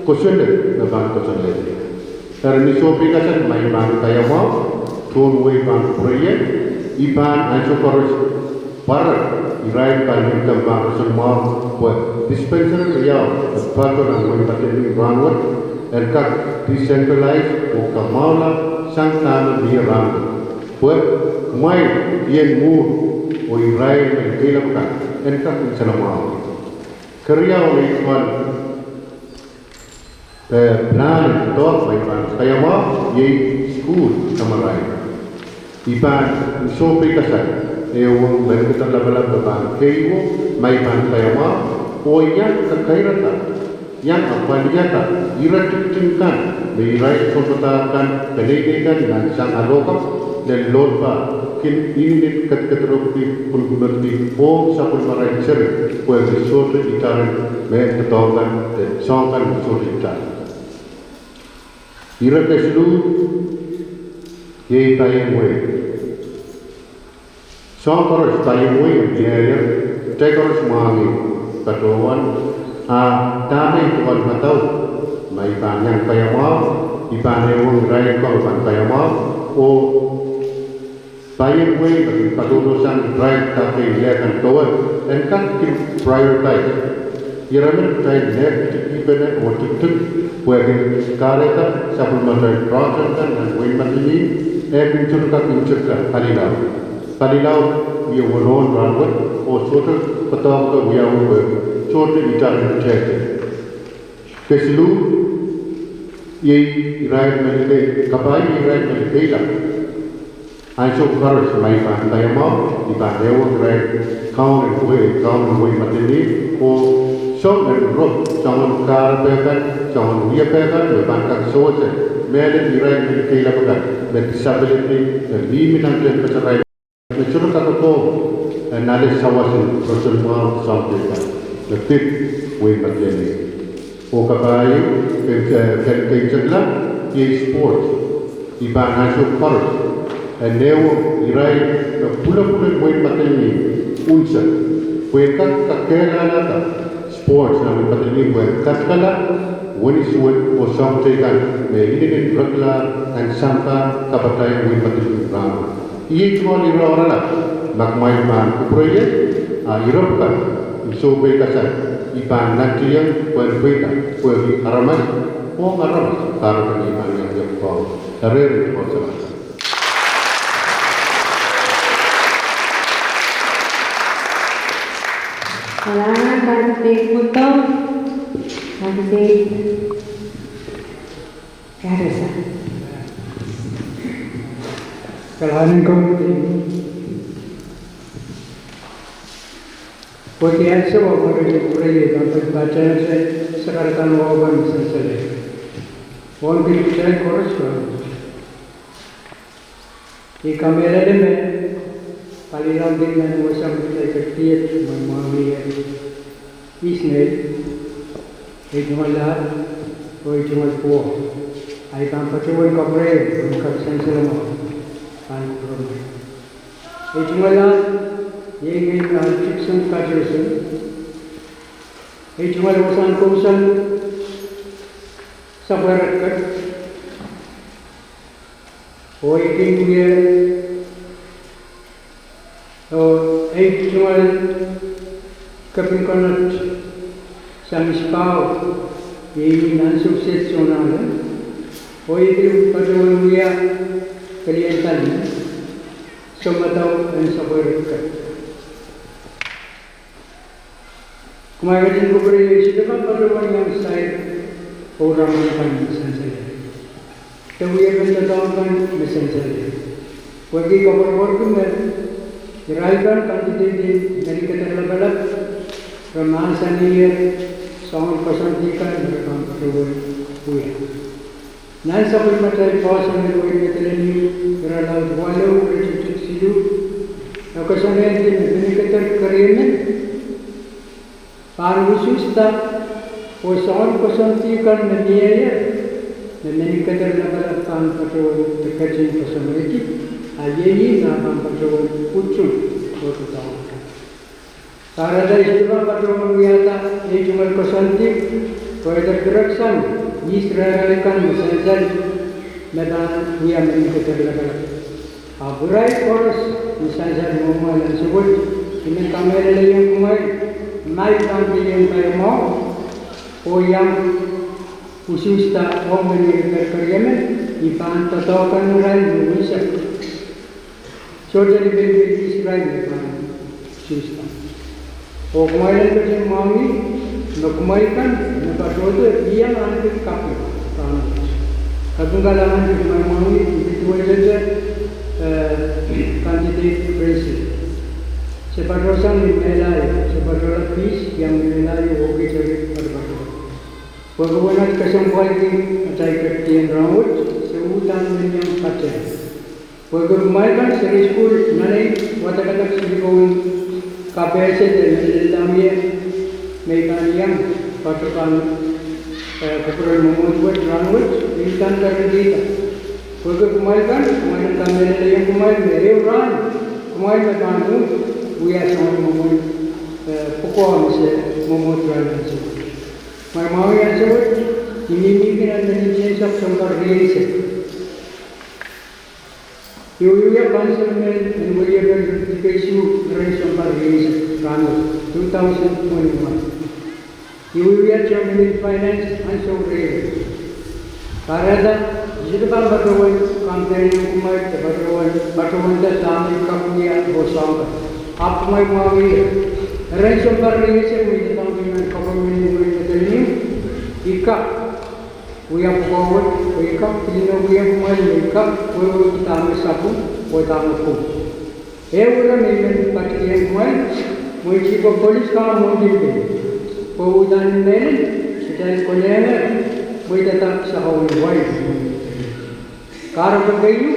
kosonned me pahn koasoanehdi. Eri ni sohte peikasal ma I pahn kaiamwahu, tohn wehi pahn kupwureie, I pahn ansou koaros pwarek Irail pahn nim kan pahn roson mwahu pwe dispensary riau me patoh nan wehin Madolenihmw rahnwet en kak decentralize oh kamwahula sang dahme mie rahnwet, pwe kumwail ien mwuhr oh irail me keilap kan en kak nsenamwahu. Keriau, ni pahn eh, pilahn en doadoahk ma I pahn paiamwahu iei sukuhl samarail. I pahn sohpeikasal ehu mehn keder lapalap me pahn keieu ma I pahn paiamwahu, oh iang kakairada, iang apwalihada ire tikitik kan me irail sounpadahk kan, peneinei kan nan sang alohkap, lel loalpa, kin inenen kedkederepdi, kunkunekdi, oh sapwellimarail seri, pwehki sohte itar en mehn doadoahk kan, de soahng kan sohte itar. Ire kesiluh, iei paien wehi. Soahng koaros paien wehi mie, kitail koaros mwahngih patohwan, a dahme I pahn madau ma I pahn iang paiamwahu, I pahn ehuong irail kan pahn paiamwahu, oh paien wehi me kin patohdo sang irail dake I lehn kan towe, en kak kin prioritize ire men kitail nehkitpene oh tikitik, pwehki kahrehda sapwellimatail project kan nan wehin Madolenihmw, e kin sohte kak nsensuwed palilaud. Palilaud wie wonohn rahnwet, oh sohte patohdo wiawi pwe sohte itar en tehte. Kesiluh, iei irail me liki, kapai irail me likeilap. Ansou koaros ma I pahn paiamwahu, I pahn ehuong irail kaun en wehi, kaun en wehi Madolenihmw, oh soangen ro, soangen kahrepe kan, soangen wiepe kan, me pahn kak sewese mehlel irail me likeilap kan, me disability, me mihmi nan tehnpasarail, me sohte kak kohkohdo, eh, ale sawas en roson mwahu soahng teikan, me pid wehi Madolenihmw. Oh kapai, eh, ken keitekla, iei sports. I pahn ansou koaros en ehuong irail me pwulopwul en wehi Madolenihmw unsek, pwe en kak kakehlailada sports nan wehi Madolenihmw pwe en katikala wenihmwen oh soahng teikan me inenen regular and sampah kapatahieng wehi Madolenihmw rahnwet. Iei tungoal ire oaralap ma kumwail pahn kupwurei ie, a ire pwukat, I sohpeikasal, I pahn nantihong pwehn pweida, pwehki aramas, ong aramas, kahrepen I pahn iang iang pwau. Eri, eri, Kalahngan, candidate Muto, candidate Garissa. Kalahngan komwi. Pwehki ansou me I pahn kupwurei ie, I pahn pil patehng sakaradahn wahu kan me sansal. Wauneki kitail koaros kan. I kamehlele me palilaud nan wasa me kitail ketiket me mwahu mie. Ihs nei, ei tungoal ahd, oh ei tungoal pwuo. Ahi pahn patohwan kupwurei, oh en kak sansal mwahu, pahn kupwuromwi. Ei tungoal ahd, iei ngehi Al Dickson Patterson. Ei tungoal wasahn kousoan Sapweret Ket. Oh ei kin wia, oh ei tungoal kepin konot sang Ispahu, iei nan ansou kiset sounala. Oh ei pil patohwan wia pelien talin, sounpadahk en Sapweret Ket. Kumwail ketin kupwurei, I sohte pahn patohwan iang sair oh raman kan me sansal, de wiepen doadoahk kan me sansal. Pwehki I koapworopworki me irail kan candidate en mehn keder lapalap, re mahsanier soangen koasoandi kan me re pahn patohwan wia. Nan sapwellimatail poahsoan en wehi Madolenihmw, irelaud waluh, iretikitik siluh, e koasoanehdi me mehn keder keriemen pahn usuhsda, oh soangen koasoandi kan me mieier, me mehn keder lapalap pahn patohwan de ketin koasoanehdi, a iei me pahn patohwan utung oh doadoahngki. Kahrehda I sohte pahn patohwan wiahda ei tungoal koasoandi, pwe eder direct sang ihs rehrail kan me sansal me pahn wia mehn keder lapalap. Ahpw irail koaros me sansal mwomwahla ansou wet, I men kamehlelehiong kumwail, ma I pahn pil iang paiamwahu oh iang usuhsda ong meninkeder keriemen, I pahn doadoahk kan irail me unsek. Sohte lipilipil kis irail me pahn usuhsda. Oh kumwail en ketin mwahngih me kumwail kan me patohdo iang ahneki kaping rahnwet. Kaping kalahngan me kumwail mwahngih, I pil duwehte, eh, candidate Gracie. Se patohsang ni mehla ieu, se patohla pis iang mehla ieu oh kitail patopato. Pwehki uwen at kesempwalki atail kepkien rahnwet, se uhdahn men iang patehng. Pwehki kumwail kan seri sukuhl nan ei wadekadek silikouin kapehse de mehlel lamie me I pahn iang patohwan, eh, kupwuren mwomwohdiso wet rahnwet, I uhdahn kerendihda. Pwehki kumwail kan, kumwail en kamehlelehiong kumwail me ehu rahn, kumwail me pahn uhd wia soangen mwomwen, eh, pwukoa me se mwomwohdiso rahnwet. Kumwail mwahngih ansou wet, I mihmi kin nan Menintiehn Sahpw sounpar rieisek. I wiewia councilman en weliepen Dikesu erein sounpar rieisek rahnwet, two thousand twenty-one. I wiewia chairman en finance ansou rieisek. Kahrehda, I sohte pahn patohwan campaign ong kumwail, de patohwan, patohwanda dahme I kak wia oh soang kan. Ahpw kumwail mwahngih, erein sounpar rieisek me I doadoahngki nan government en Wein Medeliong, I kak wia pwukoa wet, oh I kak pil inoukihong kumwail me I kak wehwehki dahme sapwung oh dahme pwung. Ehu ire me I men patikihong kumwail, mwein chihko polis kan mwohn Dimpen. Pwe uhdahn mehlel, kitail konehngehr mweidada sakau en wai. Kahrepe keieu,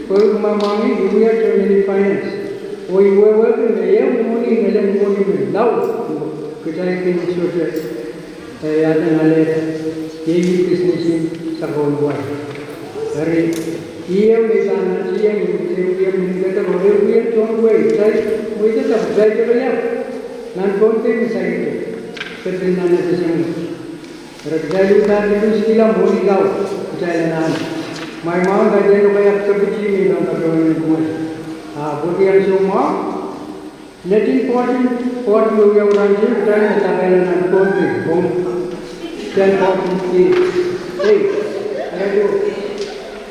pwehki kumwail mwahngih, I wia chairman en finance, oh I wehwehki me ehu mwohni, mehlel mwohni me laud, kitail kin sohte, eh, iaden alehda, iei business en sakau en wai. Eri, I ehu me I pahn nantihong, I ehu me I men kak, oh ehu me I tohn wei, kitail, mweidada, kitail tepel nan Pohnpei me saikinte, tepel nan FSM. Eri kitail uhdahn luskihla mwohni laud, kitail anahne. Kumwail mwahu, kaidehn lokaia deputy me I pahn patohwan ong kumwail. Ah, pwehki ansou mwahu, netin pwoatin, pwoatin wiawi rahn tikitik, kitail me tapehla nan Pohnpei, Pohnpei. Ten pwoatin, eh, eh, eh,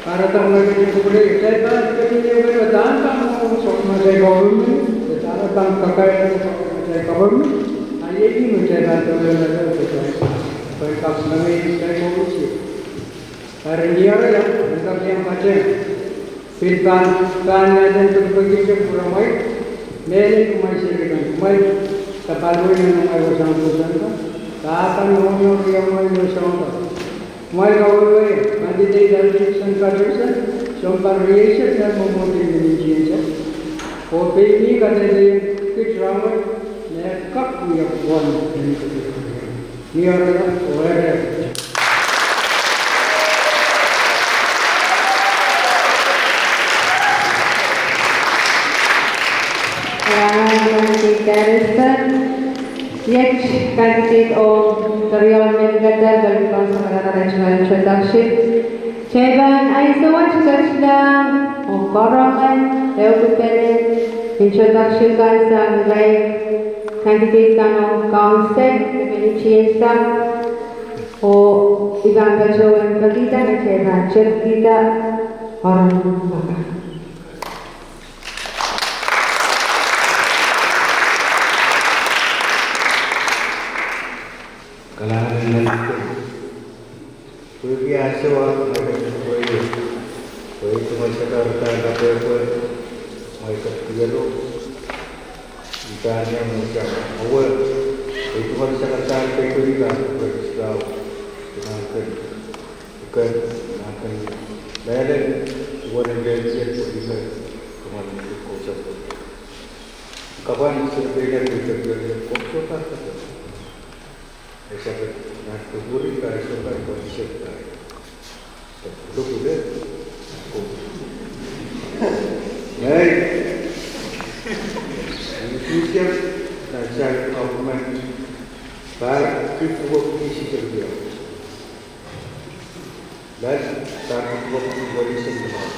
Kahrehda me kitail pahn, kitail pahn kakairada kitail government, a iei me kitail pahn doula kitail, pahn kak mengei kitail government. Eri ni oaralap, en kak iang patehng. Pil pahn, pahn iaden pekipeki kupwuramwail, mehlel kumwail seri kan, kumwail sapahl wei nan amwail wasahn pwoson kan, pahpa nohno riamwail wasahn kan. Kumwail kawehwe, candidate Alfredson Patterson, sounpar rieisek nan mwomwohdiso en Menintiehn Sahpw. Oh pein ih kadehdehiong kit rahnwet, me kak wia pwukoa en kepkien. Ni oaralap, oh eri. Iet candidate ong keriaun meningatar, kalahngan, introduction. Kitail pahn ansou wet ketilahng oh karonge ehukipene introduction kan sang irail candidate kan ong council, Menintiehn Sahpw, oh I pahn patohwan pekihda me kitail pahn tepkihda oaron maka. Kalahngan en Nanleng. Pwehki ansou ahpw me kepwehio, pwe ei tungoal sakaradahn kapehpwe, me I kak diaro, I pahn iang mwomwen sang awe, ei tungoal sakaradahn peipeilahn pwehki sahpw, I pahn ken, I ken, I pahn ken mehlel, I wen en lehn tiet pwe I ken, kumwail en kousapw. Kapwan seri pein ahi pwehki kepwehio, komw sohte kak kapehpwe. Esake nan kupwuri kan, sohte kak pwehki seri kan. Lukule. Ko. Nei. Usuhsiang nan sair government, pahr kid pwukoa kis seri kan. Lel, pahr kid pwukoa kis seri kan.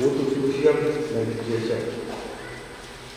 Uhd usuhsiang nan likiesa.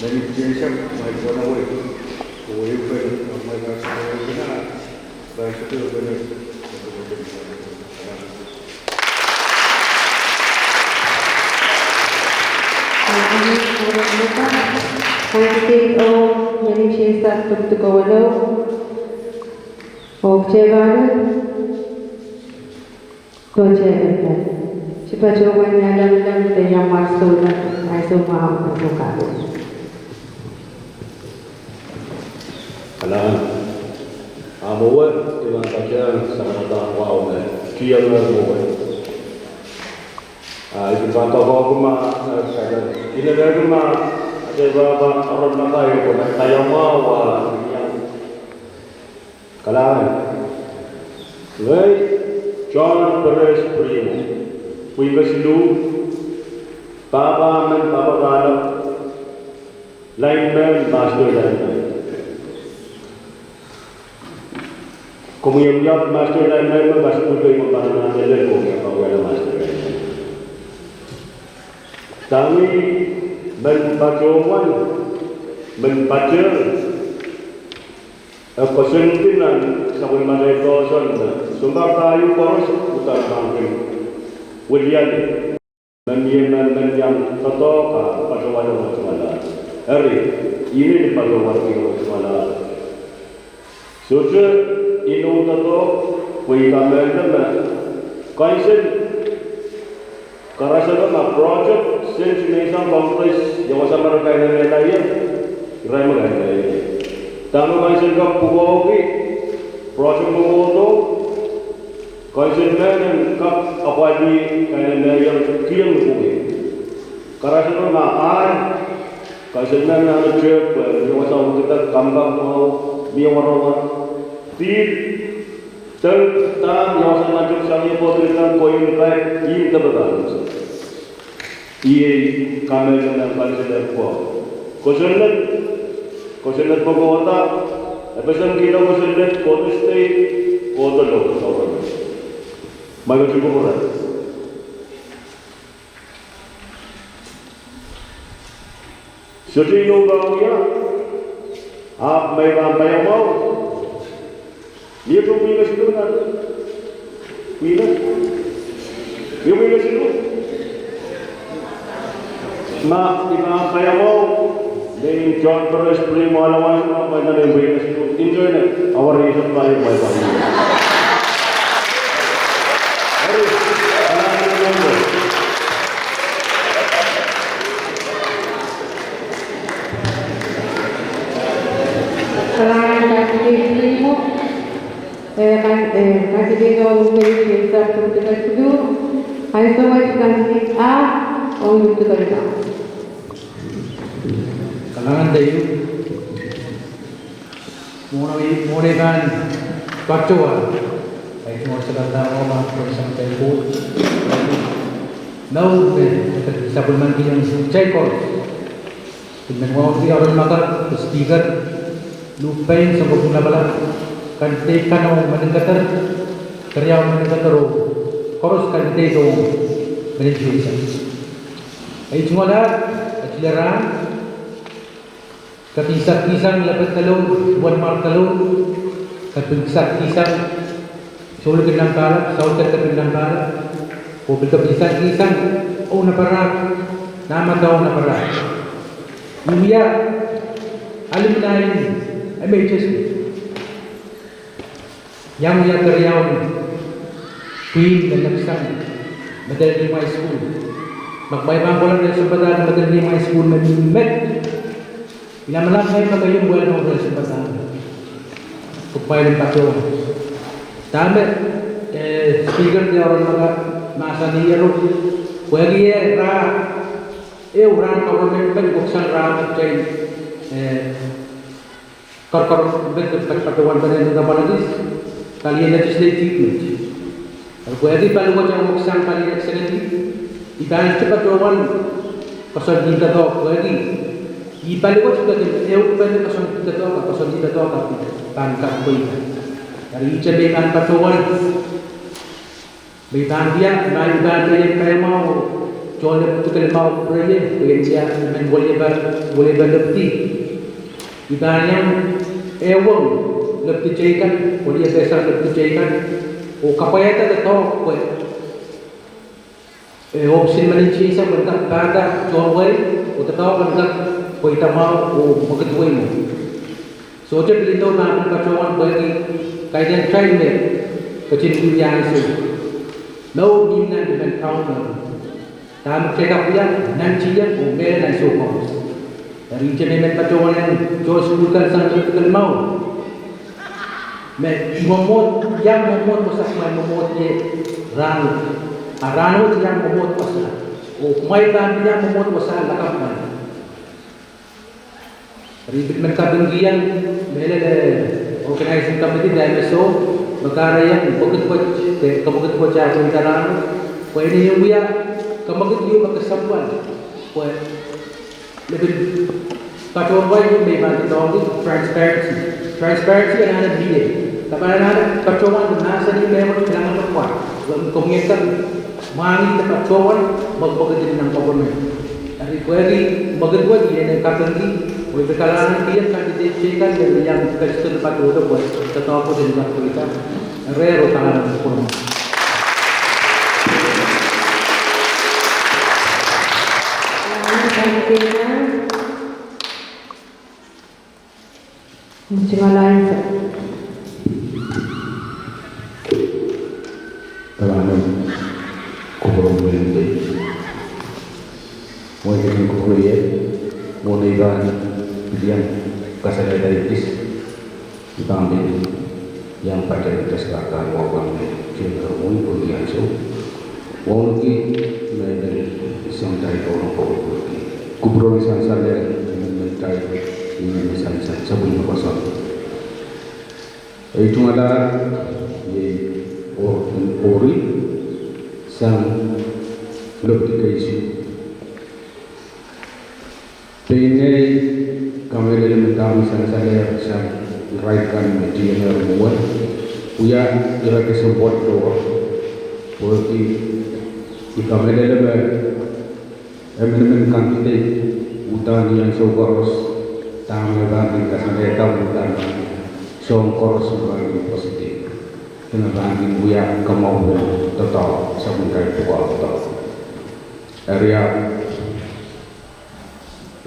Many change up my phone away. Away, away, away. Candidate O, many change up to go along. Ok, Jevani. Tohn Chairman, Chief Patrolman, Nyalem, Nyalem, de Yamar Sola, Aisoma, Aisoma Kabe. Kalahngan. Ahmw wet, I pahn patohwan samanada wau me, tianger mwowe. Ah, I pahn patohwan ma, eh, kalahngan. Ine me ma, ade pahpa, aron makai, ko na kayama wa, yang. Kalahngan. Ngehi John Perez Primo, pwihn kesiluh, pahpa men pahpa kahlap, lineman, master lineman. Komwi iang wiahla master lineman, me pahn sukuhl kei me pahn nan lel, komwi iang wiahla master lineman. Tangi men patohwan, men pater, e koasoandi nan sapwellimatail poahsoan me sounpar pahieu koaros uhdahn pahn kin wiliandi. Me mie men, men iang doadoahk, patohwan wet wala. Eri, I men patohwan wet wala. Sohte inou doadoahk, pwe I kamehlele me konsel karasepe ma project sent menseng Congress, ia wasa me re kainene laie, irail me kainene laie. Dahme konsel kak pwukoahki project me kohdo, konsel men en kak apwalih kainene laie kihong pwukoa. Karasepe ma ahl, konsel men nan te, pwe ia wasa me kitail kampang mwahu, mie warawar. Pihl, dahme ia wasa me kitail sang ie kohdo, kitail kohieng kitail, ihte pahn konsel. Iei kamehlele me konsel en pwukoa. Kosonned, kosonned pwukoahda, e pesen kihda kosonned kohdo state, kohdo local government. Mai kosonned pwukoa. Sohte inou pahn wia, ahpw ma I pahn paiamwahu. Mie pwukoa kesiluh nan. Pwukoa. Mie pwukoa kesiluh. Ma I pahn paiamwahu, me John Perez Primo, ahla wasa me pahn nan pwukoa kesiluh. Internet, awari isang pahn, pahn, pahn. Eri, kalahngan. Kalahngan candidate Primo, eh, kan, eh, candidate ong Mary Jane Sarpur Tepesilu, ansou wet candidate A, ong Tepesilu. Kalahngan teio. Mwohn, mwohn ei kan patohwan, I tungoal sekanda wama, pwe sang teio. Mour me, sapwellimankihong kitail koaros. Pil men wauneki Aron Makar, Speaker, Luhk Pein, Sounkopwung Lapalap, candidate kan ong Meninkeder, keriau Meninkeder oh Koaros candidate ong Meninsihsang. Ei tungoal ahd, e tile rahn, ke pil kihsang lepin kalour, duwenmwar kalour, ke pil kihsang, souleng ke pil nan pahrek, souleng ke pil nan pahrek, oh pil ke pil kihsang, oh nan pahrek, nan madaun nan pahrek. Wia, alumni, M H S. Iang wia keriaun pwihn me next time, Madolenihmw High School. Ma kumwail pahn kohla rehn sounpadahk Madolenihmw High School me mihmi met, I lamalam ngehi me keieu well known rehn sounpadahk. Kumwail en patohwan. Dahme, eh, speaker de Oronoka mahsanih iero, pwehki eh rahn, eh rahn government men koksang rahn kitail, eh, Kor, kor, patohwan pene nin kapwalakis, palien legislative met. Eri pwehki paliwet e koksang palien executive, I pahn patohwan koasoandi doadoahk pwehki I paliwet pwehki ehu pene koasoandi doadoahk, koasoandi doadoahk pahn kak pweida. Eri ihte me I pahn patohwan me I pahn wia, ma I pahn pil en paiamwahu, tohnlep tikilimwahu pwurehng, pwehki I pahn men weliepe, weliepe lepidi. I pahn iang ehuong lepidi teikan, weliepe sang lepidi teikan, oh kapwaiada doadoahk pwe, eh, ohpis en Meninsihsang pwe en kak pahda tohn wehi, oh doadoahk pwe en kak pweida mwahu, oh mwekid wehi mwo. Sohte pil inou ma pil patohwan pwehki kaidehn kitail me ketin wia ansou. Mour mihmi nan limen Kauno. Dahme kitail kak wia nan tiahk oh mehlel ansou koaros. Eri ihte me I men patohwan en tohn sukuhl kan sang lepidi kelimau. Me I mwomwohd, I iang mwomwohd wasa kumwail mwomwohd ie rahnwet. A rahnwet I iang mwomwohd wasa. Oh kumwail pahn iang mwomwohd wasa lakapw kan. Eri I pil men kapingkihong mehlel organizing committee de M S O, me kahrehiong mwekid wet, de kemwekid wet ah pweida rahnwet, pwe en iang wia kemwekid ieu me kesempwal, pwe lepin patohwan wai me I pahn doadoahngki transparency. Transparency anahne mie. Ke pahn anahne patohwan mahsanih mehkot kilang me pwar. Komw iang kak mwahngih de patohwan mwekid en nan government. Eri pwehki mwekid wet I en kapingki, oh I pil kalahngan kihong candidate teikan me iang ketido patohdo pwe doadoahk wet en kak pweida. Reh oh kalahngan pwon. Kalahngan, kupwuren Maing, mwein kupwure ie, mwohn ei pahn pil iang kasalehda ekis, I pahn pil iang patehng kasalehda kan wahwahn me tien rongohng pwehki ansou. Wauneki me I pil sountai kauno pwehki kupwuren sansal en, en, en tai, en, en sansal, sapwellime koasoandi. Ei tungoal ahd, iei Or, Ori, sang lepidi keisuh. Pein ngehi kamehlele me dahme sansalehr sang irail kan me tiengehr mwowe, wia ire kesempwal doadoahk. Pwehki I kamehlele me emenemen candidate uhdahn ni ansou koaros, dahme pahn kin kasalehda uhdahn pahn kin soang koaros me pahn kin positive. Dene pahn kin wia kamwahu en doadoahk, sapwellimatail pwukoa doadoahk. Eri ahpw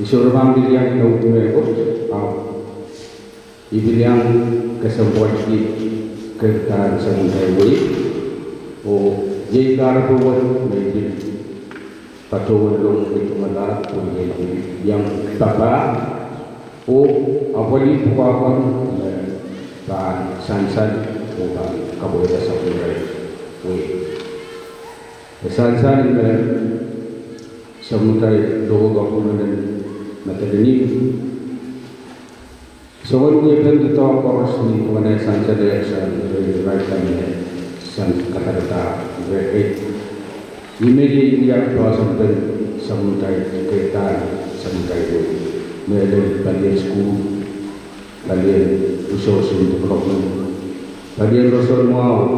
I sohte pahn pil iang inoukihda mehkot, ahpw I pil iang kesempwalki keirdahn sapwellimatail wehi, oh iei kahrepe wet me I pil patohwan lohng ei tungoal ahd pwe I en iang papah oh apwalih pwukoa kan me pahn sansal oh pahn kapwaiada sapwellimatail wehi. E sansal me sapwellimatail local government en Madolenihmw soangen wiepen doadoahk koaros ni duwen eh sansalehr sang irail kan me sang kadakada rehn ei. Ih me iei wia poahsoanpen sapwellimatail keirdahn sapwellimatail wehi, mehlel palien sukuhl, palien resource development, palien roson mwahu,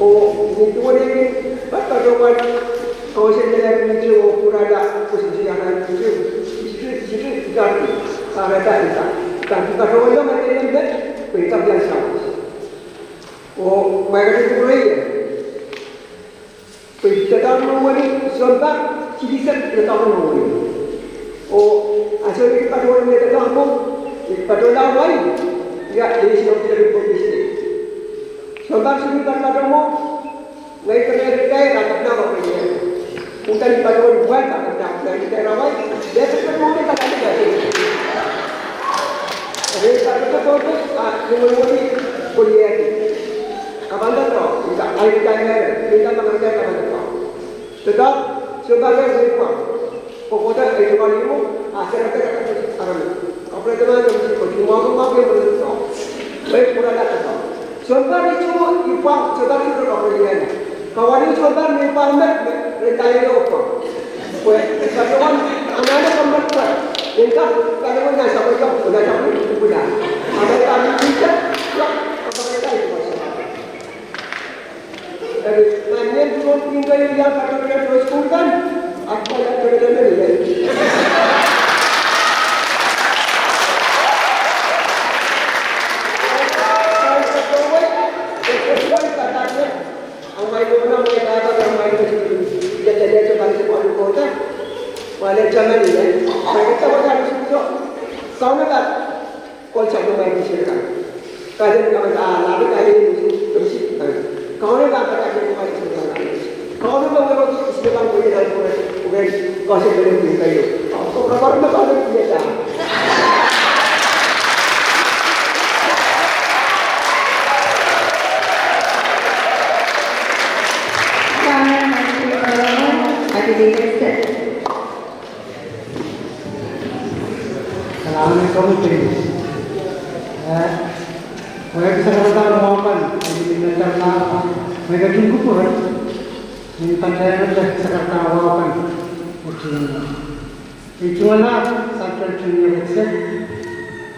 Oh ni duwen ei patpatohwan, oh sen melahr mihte oh pwurala, oh sen melahr mihte, I sohte, I sohte itarki, ah, re itar, itar, itar, I patohwan lel met, pwe I itar iang sawas. Oh ma I kak kupwurei, pwe I doadoahk mwohmw wet, sounpar, tilisek doadoahk mwohmw wet. Oh ansou me I patohwan doadoahk mwohmw, I patohla wai, ia, I sohte itar pwe I sohte itar, sounpar sohte I patohwan mwohmw, ngehi kemehla, I kapinga pwe I uhdahn patohwan wai, kapinga pwe I kapinga wai, I patohwan mwohmw, I kapinga. Eri I patohwan mwohmw, ah, ni mwohmw wet, I patohwan iang kapanda to, I kapanda to, I kapanda to. Doadoahk Sounpar me I pwang. Kohkohdo ei sounpar ih mwo, a serete aramas. Kapwuredo nan ei sounpar ih mwo, mwo, mwo, mwo. Ei pwurala kato. Sounpar ih mwo I pwang, sounpar ih mwo kapwuredo nan. Kawalu sounpar me I pwang me, me, me tayo pwang. Pwe, sa sounpar, anahne sounpar pwang. Nengka, kane mwo nan sa pwang, nan sa pwang, pwang. Akan kami kita, ya, akan kita itu masalah. Eri, nan ien sounpar ih mwo I pwang kapwuredo nan sukuhl kan, ahpw I pwang kapwuredo nan ien. Kauno pahn pahn Kalahngan en komwi Dennis. Eh, wehwehki sakarada wahu kan, eh, ni mehteikan, eh, me ketin kupwure, ni patehng sakarada wahu kan, eh, tungoal, eh, tungoal, eh, Central Junior Exec,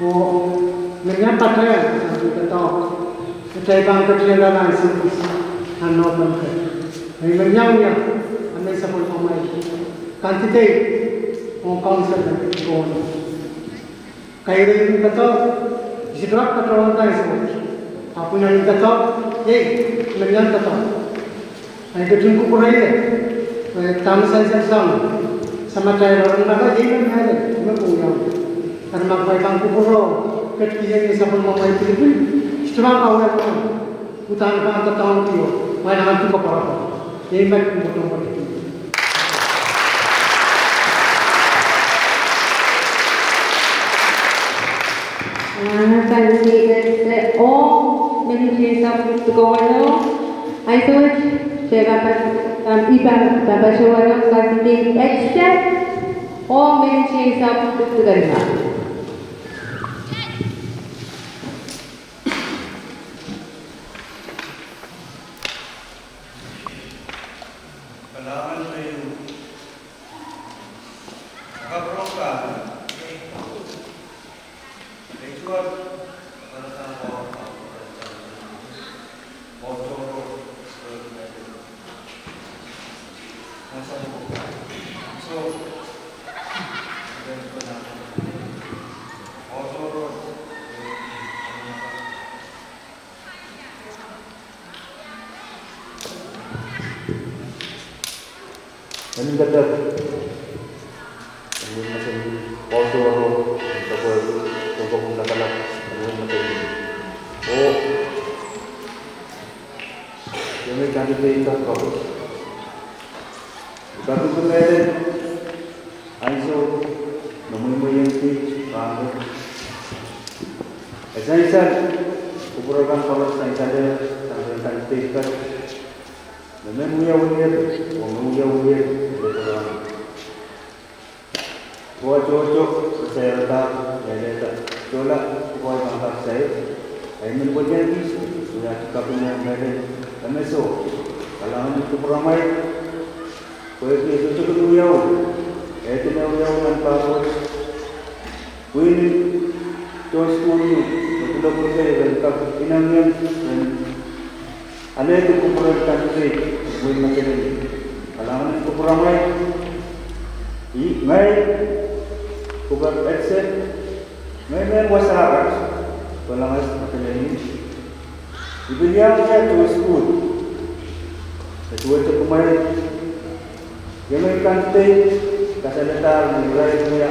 oh, me ngiahn patehng, eh, ni doadoahk, eh, kitail pahn ketin lala ansou kis, nan nohpon ke. Eh, me ngiahn wia, eh, me sapwellimamwail candidate, oh, council, eh, ko. Kairehn doadoahk, I sohte kak patohwan ansou wet. Ahpw nan doadoahk, iei, me ngiahn doadoahk. Ahi ketin kupwure ie, eh, dahme sansal sang, samatail rongen maka iei me mehlel, me pwung iang. Eri ma kumwail pahn kupwure, ketikihong sapwellimamwail pilipil, I sohte pahn kawehwe. Uhdahn pahn doadoahngki, oh, kumwail anahne koapworopwor. Iei me kumwail doadoahngki. Ah, kandideit, oh, mehn seiloak pwukat ko wano. Ahi soh, se pahpa, ah, I pahn, pahpa sohwano kandideit, oh, mehn seiloak pwukat ko wano. En kadehde, en wia mesen Paul Soworo, en sapwellime, sapwellime lapalap, en wia mesen. Oh, iei me candidate kan kapwurehng. I pahn kupwure mehlel, ansou me mweimweiong kiht pahn wet. E sansal, kupwure kan koaros sansal, sang sang candidate kan. Me men wia wia, oh me wia wia, me pwurehng. Pwe tohto, me sairada, me lelehda, sohla, pwe I pahn kak sair. Ahi men pwehki kis, wia kapinga mehlel, e me soh. Kalahngan en kupwuramwail, pwehki e sohte kin wiawi, e kin wiawi nan pahpwet. Pwihn en tohn sukuhl, me pil kupwurki, e kak inengieng, en alehdi kupwuren candidate, mwein Madolenihmw. Kalahngan en kupwuramwail, ih, ngehi, kupwuren Edson, ngehi mehn wasa rat, Kolongas, Madolenihmw. I pil iang wia tohn sukuhl, e duwehte kumwail, iei me I candidate, kasalehdahr me irail wia,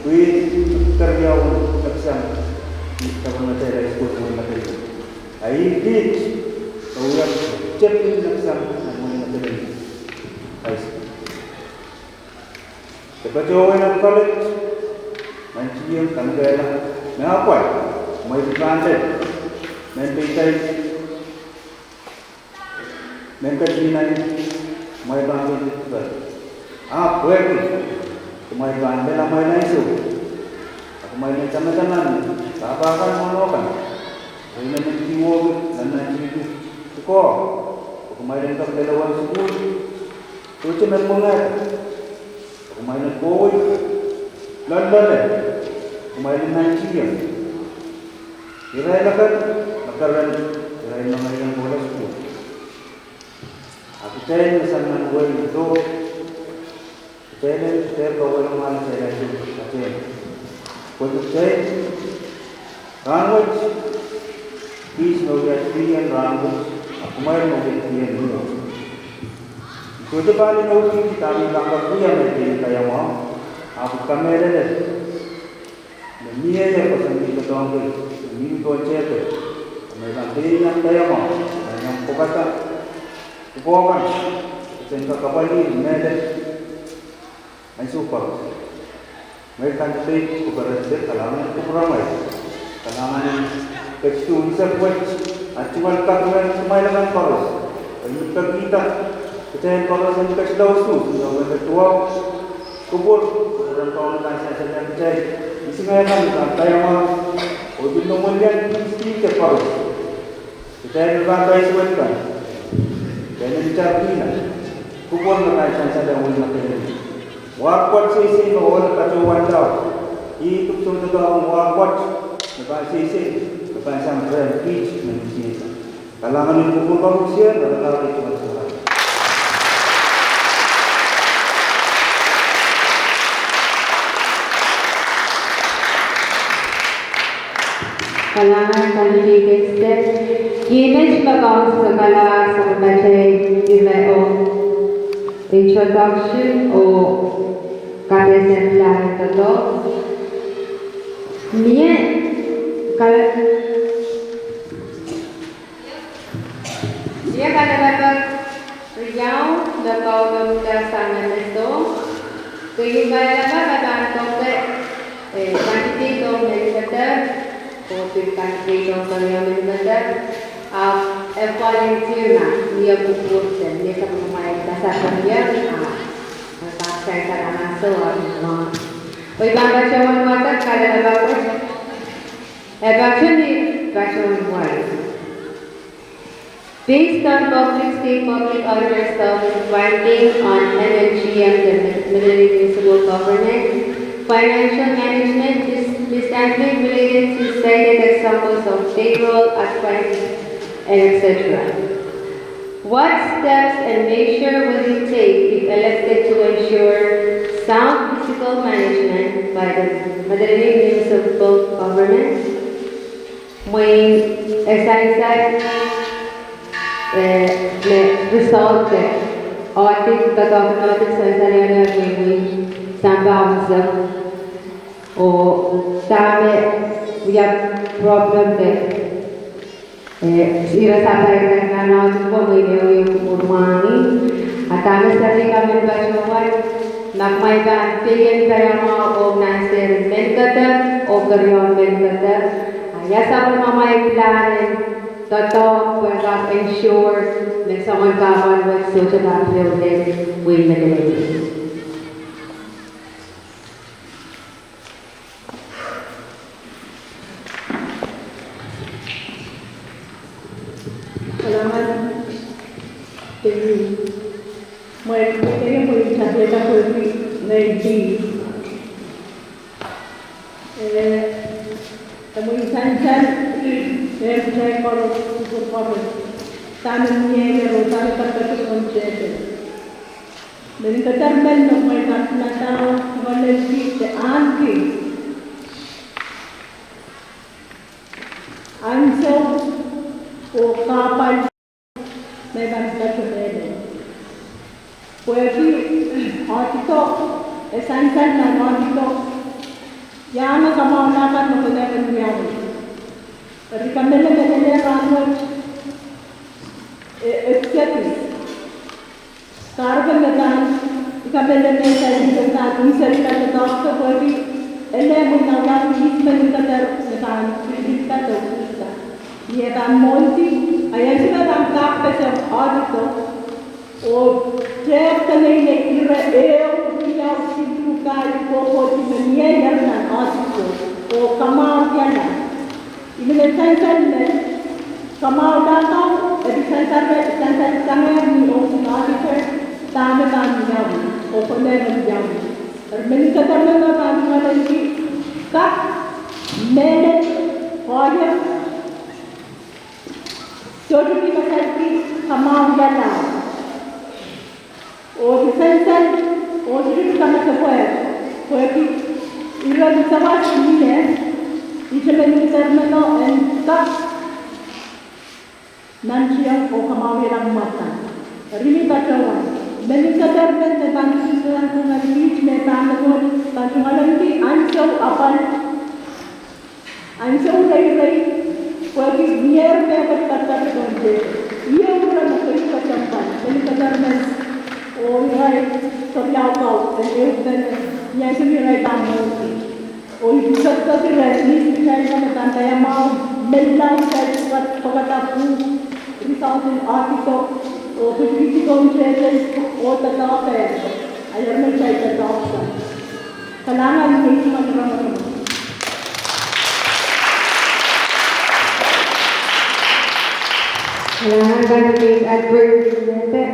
pwihn keriaun neksang, sapwellimatail high school mwein Madolenihmw. A ih kiht, e wia tepin neksang nan mwein Madolenihmw high school. E patohwan nan college, nan tieng kanekehla, me apwal, mwein pahn lel, mehn peidek, mehn ketinet, mwein pahn lel. Ahpw pwehki kumwail pahn lel amwail ansou, a kumwail en tamataman pahpa kan, mwohmw kan, re inenen kihwei nan nantihki pwukoa, pwe kumwail en kak lel ewen sukuhl, sohte me pwungehda, pwe kumwail en kohwei loalloale, kumwail en nantihong irail akan me keren irail me ngehi en kohla sukuhl. A kitail me sang nan wehi en Koht, kitail en, kitail kaweiong atail ansou patehng. Pwehki kitail, rahnwet, kiht me wia kihong rahn wet, a kumwail me wia kihong mwuhr. I sohte pahn inoukihdi dahme I pahn kak wia me I pahn kaiamwahu, ahpw I kamehlele me mie ie koasoandi doadoahk me mi pohn tepel, me I pahn pein iang kaiamwahu, me I pahn pwukada pwukoa kan, pwe sen kak apwalih mehlel ansou koaros. Mwein kandideit koperensek, kalahngan en kupwuramwail, kalahngan en ketido unsek wet, a tungoal kak rehn kumwail akan koaros, en pekihda kitail koaros en ketila usuhs, ni November twelve, kupwur, kupwuren Kauno pahn sansalohng kitail, isingek kan me pahn kaiamwahu, oh pil mwomwen lian kihs kihte koaros. Kitail me pahn kaisuwed kan, kitail en itar kihla, kupwur me pahn sansalohng wehi me keieu. War pwoat seisei me ohl patohwan laud, ih dipwisou doadoahk en war pwoat me pahn seisei, me pahn sang rehn kiht me mihmi sang. Kalahngan en kupwur koaros, ih me kalahngan en kupwur. Kalahngan, kandideit Esther. Ihme me kaunsekala sapwellimatail ire oh introduction oh kapehse en plan en doadoahk. Mie kal- Mie kalelapak riau me kaunopda sang nan soh. Keieun kalelapak me pahn kohdo, eh, kandideit ong mengidahr, oh pil kandideit ong keriau mengidahr, ahpw e volunteer nan ie kupwurte, mie sapwellimamwail kasalehda ie, ah, me pahn sansal nan soh, ah, mwahu. Oh I pahn patohwan wadek kalelapak wet. E patohwan, patohwan wadek. Based on public, state public auditor's service finding on M M G M, the Madolenihmw Municipal Government, financial management, mis-, mishandling related to cited examples of payroll, advice, and et cetera. What steps and measure will you take if elected to ensure sound fiscal management by the Madolenihmw Municipal Government? Mwein e sansal, eh, me result de audit, doadoahk en audit sansal iang mwein sampah unsek, oh dahme wia problem de, eh, ire sampah ire nan audit ko mwein e wia kupwur mwahngih. A dahme seri kamen patohwan, ma kumwail pahn pein kaiamwahu ong nan seri mengidahr oh keriau mengidahr, a ia sapwellimamwail plan en doadoahk pwe kak ensure me soangen kahpwal wet sohte kak pil lel wehin Madolenihmw. Kalahngan, thank you. Mwein, mwein, mwein, tapiada pwehki ngehi di. Eh, e mwein sansal, eh, kitail koaros, kupwur koaros. Dahme mie ie oh dahme patohwan tepel. Mengidahr men me mwein pahn nada, ngalel kihte ahneki ansou oh kahpwal me pahn patohwan. Pwehki audito, e sansal nan audito, iang kamwahulah kan me konehng en wiawi. Eri I kamehlele me lel rahnwet, eh, executive. Kahrepen me pahn, I kamehlele me sansal nan unsek kan me doadoahk pwehki ele mwein aulaud ihs mengidahr me pahn pil pil patohwan. Ni e pahn mwohndi, a ia ihs me pahn kak pese audito, oh tehk peneinei ire ehu Kohkohdi me mieier nan article oh kamwahuwihala. I men sansal me kamwahuwihala, e pil sansal, sansal sang ni ohng article, dahme pahn wiawi oh konehng en wiawi. Eri meninkeder me pahn tungoalenki kak, menet, koahiek, sohte pil kasalehda kamwahuwihala. Oh pil sansal, oh sohte pil kamasepwehk, pwehki ire pil sawas mie, ihte meninkeder meno en kak nantihong oh kamwahuwihala mwomwada. Eri mie patohwan, meninkeder men me pahn tungoalenki, me pahn tungoalenki, pahn tungoalenki ansou apwal, ansou reirei, pwehki mieier me pahn patohwan te. Ie ure me keieu kesempwal, meninkeder men, oh irail keriau kau, en ehu pene, ni ansou me irail pahn mwekid. Oh I pil pekipeki ren ni kitail kan me pahn kaiamwahu, melahr kitail pahn pwekada pwuhk, resulting article, oh pil kihdi pohn tepel, oh doadoahk, ahi irail me kitail doadoahk. Kalahngan, I men iang rongamwahu. Kalahngan, Candidate Edward Mete,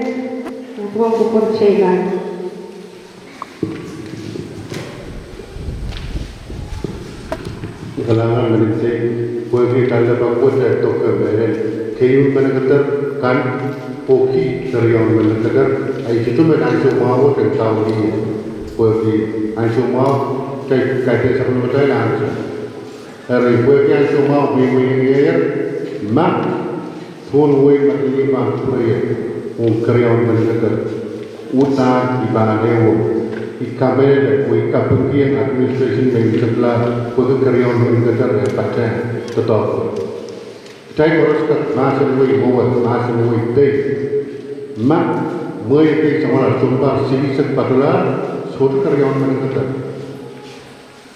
Nabwong Kupwur Teikan. Kalahngan, Madam Speaker, pwehki kalelapak wet e doke me keieu meninkeder kan pwehki keriaun meninkeder, ahi sohte me ansou mwahu wet en tawidi, pwehki ansou mwahu, kitail kaidehn sapwellimatail ansou. Eri pwehki ansou mwahu, wiewia mieier, ma tohn wehi Madolenihmw pahn kupwureier ong keriaun meninkeder, uhdahn I pahn ehuo, I kamehlele oh I kapingkihong administration me I sekla pwehki keriaun meninkeder en patehng doadoahk. Kitail koaros kak mahsen wehi Mowek, mahsen wehi Dei, ma mwehi kei samwalahr sounpar silihsek patohlahr, sohte keriaun meninkeder.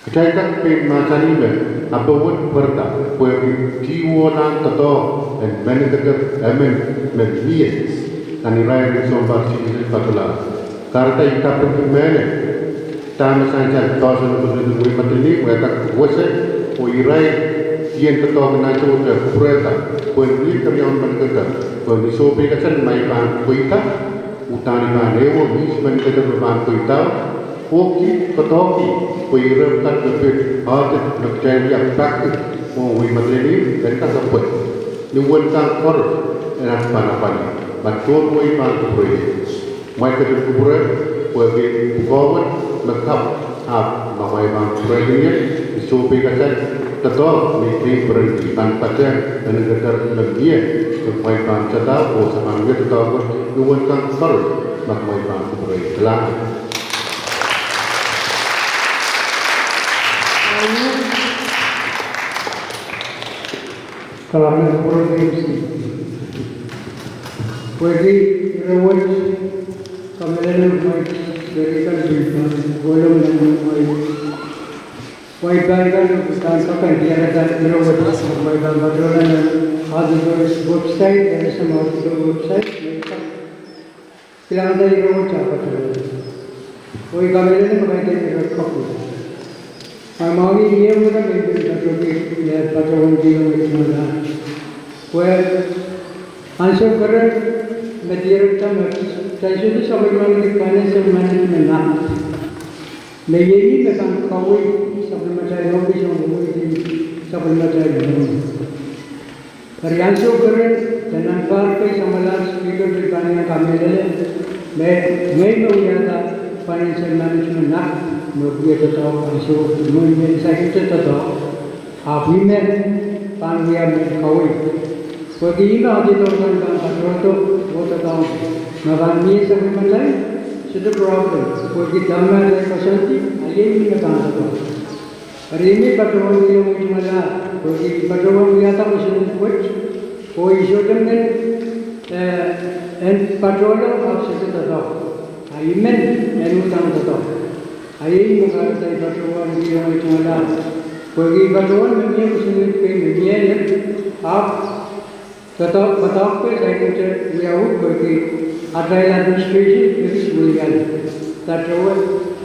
Kitail kak pein mahsanih me ape wet pwarada pwehki tiwohlahng doadoahk en meninkeder emen me mie nan irair en sounpar silihsek patohlahr. Kahrehda I kapingki mehlel dahme sansal poahsoan en kosonned en wehi Madolenihmw, e kak wese, oh irail kihong doadoahk nan ansou wet e kupwurehda pwehn wia keriaun meninkeder, pwehn ni sohpeikasal ma I pahn pweida, uhdahn I pahn ehuo ihs meninkeder me pahn pweida, pwehki doadoahk, pwe ire pwukat me pid audit me kitail wia pak ong wehi Madolenihmw en kak epwet ni uwen kan koaros en kak pahn apwalih ma tohn wehi pahn kupwureier. Kumwail ketin kupwure pwehki pwukoa wet me kapw, ahpw ma kumwail pahn kupwurehdi ie, ni sohpeikasal doadoahk me I perenki pahn patehng meninkeder me mie me kumwail pahn tadahr oh se pahn wia doadoahk wet ni uwen kan koaros ma kumwail pahn kupwurei. Kalahngan. Kalahngan, kupwuren James. Pwehki ire wet kamehlele, kumwail serihkan pil pahn kolong nan kumwail white paper kan, pahn kak diarada ire wet kumwail pahn patohla nan auditor's website, N S M auditor website. Kilangada ire wet ah patohla. Oh I kamehlele me kaidehn ire kepwe. Ma mwahu ni ie ure me I pil patohki, eh, patohwan kilang me I tungoal. Pwe ansou keren me dierek dahme kitail sohte sapwellimaniki Financial Management Act. Me iei me pahn kaweid sapwellimatail ohpis ong wehi sapwellimatail mwohni. Eri ansou keren, de nan pahr kei samwalahr Speaker pil pahn iang kamehlele me ngehi me wiahda Financial Management Act me wia doadoahk ansou, me wia saikinte doadoahk, ahpw I men pahn wia mehn kaweid. Pwehki ih me auditor kan pahn patohdo oh doadoahngki, ma pahn mie sapwellimatail, sohte problem. Pwehki dahme atail koasoandi, a iei ih me pahn doadoahk. Eri I men patohwan kilang me I tungoal, pwehki I patohwan wiahda kosonned wet, oh I sohte men, eh, en patohla ahpw sohte doadoahk. A I men en uhdahn doadoahk. A iei me kahrehda I patohwan kilang me I tungoal, pwehki I patohwan me mie kosonned kei me mie, ahpw doadoahk, doadoahk pwe saikinte wiawi pwehki atail administration ekis welian. That way,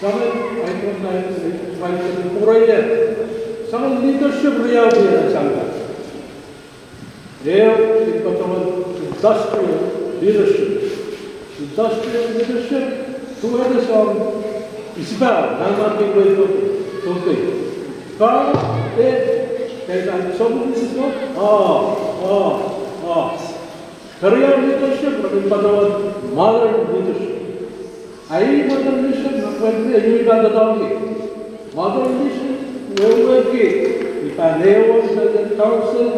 Soangen, I don't know, I, I, I, I, sangen leadership riau me I sang. Ehu, I patohwan industrial leadership. Industrial leadership, duwehte soang isipahl, nan nan kei wei sohte, sohte. Ka, e, e, ka, sohte, sohte, ah, ah, ah. Keriau leadership, I patohwan modern leadership. Ahi modern leadership, me pwehki, I pahn doadoahngki. Modern leadership, wehwehki, I pahn ehuong mehn council,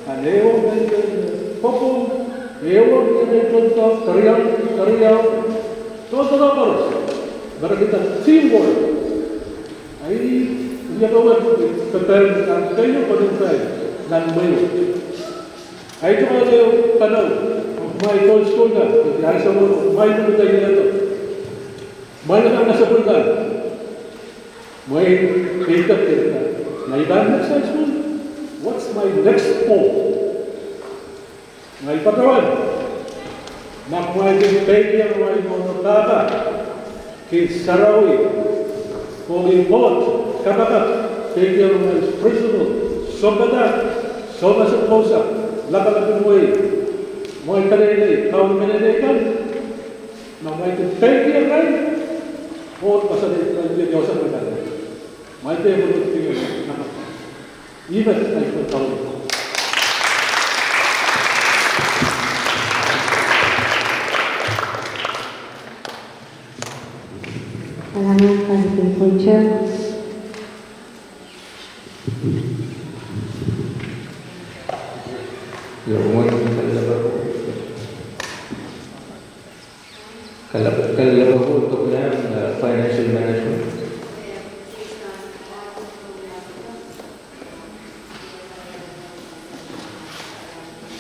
pahn ehuong mehn, eh, kopwung, ehuong mehn, eh, tohto, keriau, keriau, tohto koaros. Merkihda teamwork. Ahi, I pahn wehwehki, I pahn, I pahn keieu pahn, nan mwehi. Ahi, I pahn wehwehki, I pahn, oh, my goal school kan, I pahn, I pahn, oh, my goal school kan. Mwein kan, I pahn wehwehki. Mwein, I pahn, I pahn, I pahn next high school. What's my next goal? Ngehi patohwan, ma kumwail kin peikiong kumwail nohno pahpa, kin sarawi, oh kin Koht kapakap, peikiong kumwail principal, sounpadahk, soumas en kousapw, lapalap en wehi, mwein peneinei, kaun peneinei kan, ma kumwail kin peikiong irail, oh, koasoanehdi irail, oh, koasoanehdi irail. Kumwail peikiong irail. Even I can tell you. Kalahngan, President Poynter. Kalelapak, kalelapak, Doktor, eh, financial management.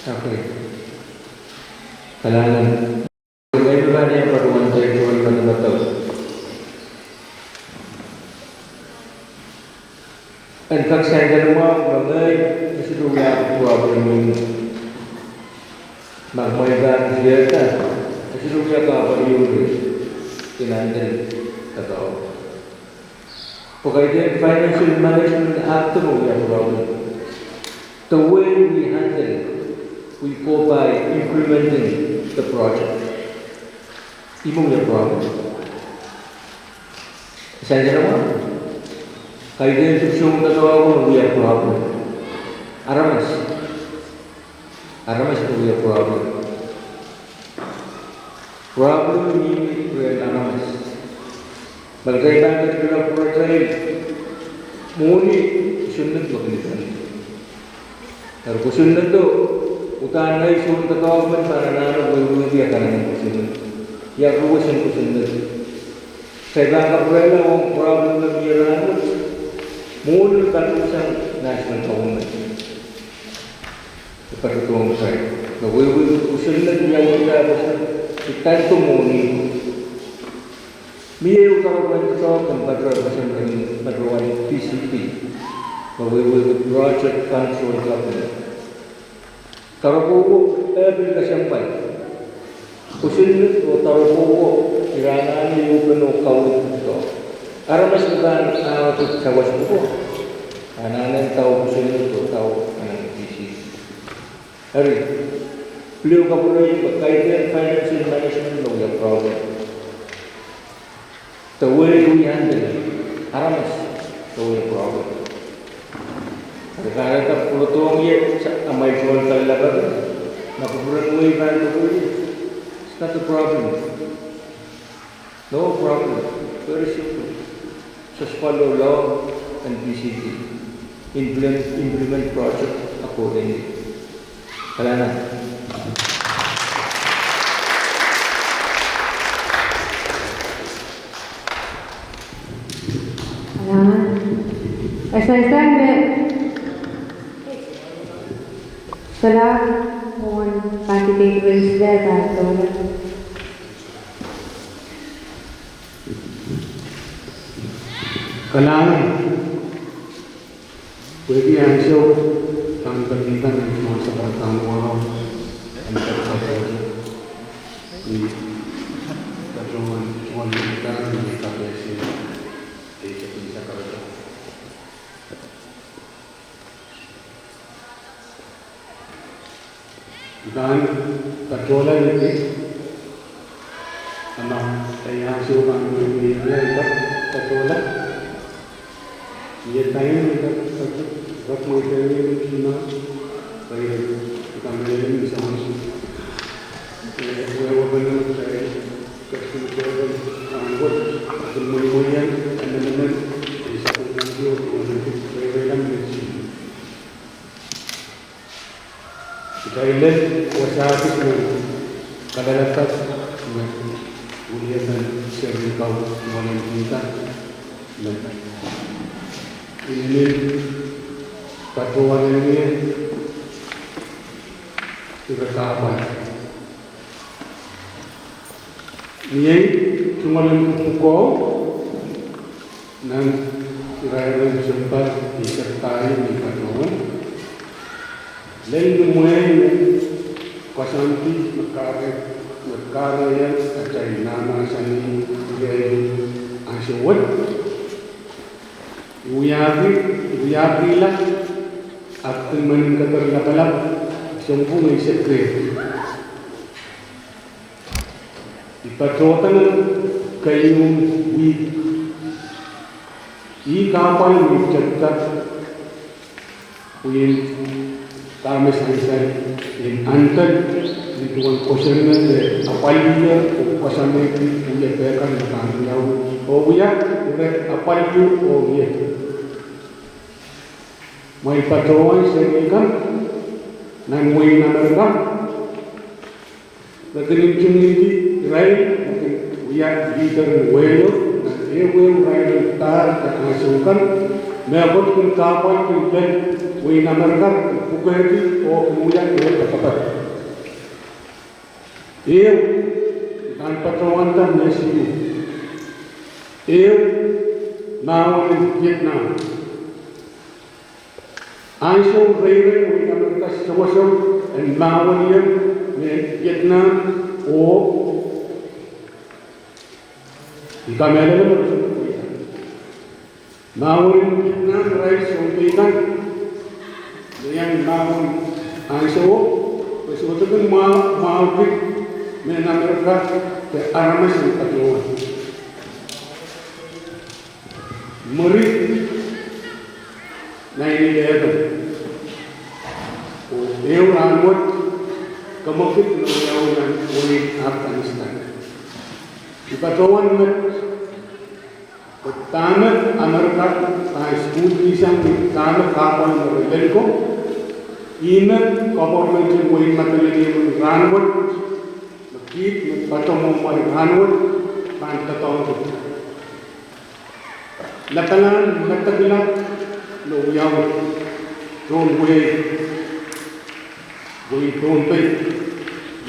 Okay. Kalahngan. Kei me pahn iang patohwan title me madamadau. En kak sansal mwahu me ngehi, e sohte wia problem. Ma kumwail pahn sieda, e sohte wia kapwaiada en handle doadoahk. Pwe kaidehn Financial Management Act me wia problem. The way we handle, we go by implementing the project. Ih me wia problem. Sansal mwahu, kaidehn dipwisou en doadoahk me wia problem. Aramas. Aramas me wia problem. Problem mihmi rehn aramas. Ma kitail pahn ketikihla pwuratail, mwohni kosonned me kin idawehn. Eri kosonnedo, uhdahn ngehi soun doadoahk men pahn anahne wehwehki akan en kosonned. Ia ruwesen kosonned? Kitail pahn kapwurehla ong problem me mie rahnwet, mwohni me patohsang national government. E patohdohng kitail me wehwehki kosonned, ia wehwehki kosonned, kitail ko mwohni. Mie ehu doaropwehn doadoahk en patohwan, patohwan P C P, me wehwehki Project Control Government. Doaropwohwo, eh, pil kesempwal. Kosonned oh doaropwohwo, ira anahne ehupene oh kaweid doadoahk. Aramas me pahn ahpw sawas pwuko, anahne ndau kosonned oh ndau akan en P C P. Eri, pil ehu kapwurehng me kaidehn financial management me wia problem. The way we handle aramas, the way problem. Eri kahrehda pwurodohng ie amwail tohn kalelapak, ma kupwuren wehi pahn doadoahk, it's not a problem. No problem. Very simple. Just follow law and P C P. Implement, implement project accordingly. Kalahngan. Kalahngan. Ese sang me solahr mwohn pahn dikei praise leader, Doktor. Kalahngan. Pwehki ansou kan, pahn kak iang mwohn sakarada mwahu en kak kapwaiada. Ni patohwan, patohwan iang ni kapehse, eh, sakarada. I pahn patohla ni, a ma, eh, ansou kan me, me, me I pahn patohla. Ie time me I pahn, pahn, pahn mweidohng ie me kihong, pwe I pahn mehlel ni soangen, eh, wehwehki me kitail ketin wehwehki rahnwet, a kin mweimweiang, a nemenemen, eh, sapwellimanki oh, oh, eh, wehwehki me kitail lel wasa kis me kalelapak me wiepen seri kau mwoalen kihda me inenen patohwan en ie ire kahpwal. Ni ei tungoal en kupwuko, nan irair en sounpar eisek pahieu me I patohwan, lel ni mwehi me koasoandi me kahre, me kahrehiong atail mahmahsanih iei ansou wet, I wiahki, I wiahkihla Acting Manager Lapalap, sounpwong eisek ehu. I patohda nan keieun wihk. Ih kahpwal me I tepda pwehn dahme sansal en handle ni duwen kosonned me apwalih oh koasoanehdi wiepe kan me pahn wiawi oh wia ire apwalih oh ie. Ma I patohwan seri kan nan wehin Amerika, re kin ntingihdi irail me kin Ia leader en wehio, nan ehuehu irail en pahr de ansou kan, mehkot kin kahpwal kin lel wehin Amerika, kin pwukehdi oh kin wia ehu patopato. Ehu, I pahn patohwanda me siluh. Ehu, mahwen en Vietnam. Ansou reirei wehin Amerika sewese en mahwen ieu me Vietnam oh I kamehlele me re sohte pweida. Mahwen en Vietnam irail sounpei kan, me iang mahwen ansouo, re sohte kin mwahu, mwahuki mehn Amerika de aramas en patohwan. Mwuri nine eleven, oh ehu rahnwet kemwekid me wiawi nan wehin Afghanistan. I patohwan met, pwe dahme Amerika pahn sukuhlkihsang, dahme kahpwal me re lel ko, ihme koperment en wehin Madolenihmw en rahnwet, me kiht me patohwan rahnwet, pahn doadoahngki. Lapalahn medekila me wiawi tohn wehi, wehin Pohnpei,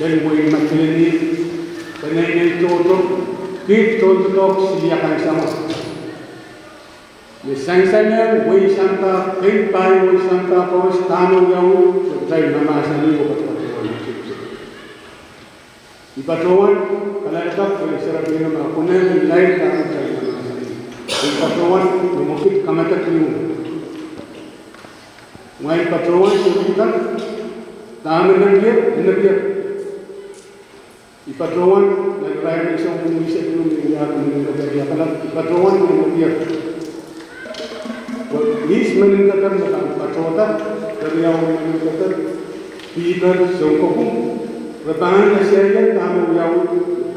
lel wehin Madolenihmw, peneinei tohto, kiht tohn doadoahk siliakan samwa. Me sansal nan wehi sampah, pein pahi wehi sampah koaros dahme wiawi, sohte mahsanih oh patohwan. I patohwan, kalahngan kak pwe serapihno ma konehng laid dahme I mahsanih. I patohwan, me mwekid kamadek ieu. Ngehi patohwan, sohte kak dahme nekier, nekier. I patohwan, nan irair en sounpwong eisek isuh me I wiahda meninkeder lapalap, I patohwan me nekier. Pwe ihs meninkeder me pahn patohda, keriaun meninkeder, Piter, sounkopwung, re pahn esehla dahme wiawi,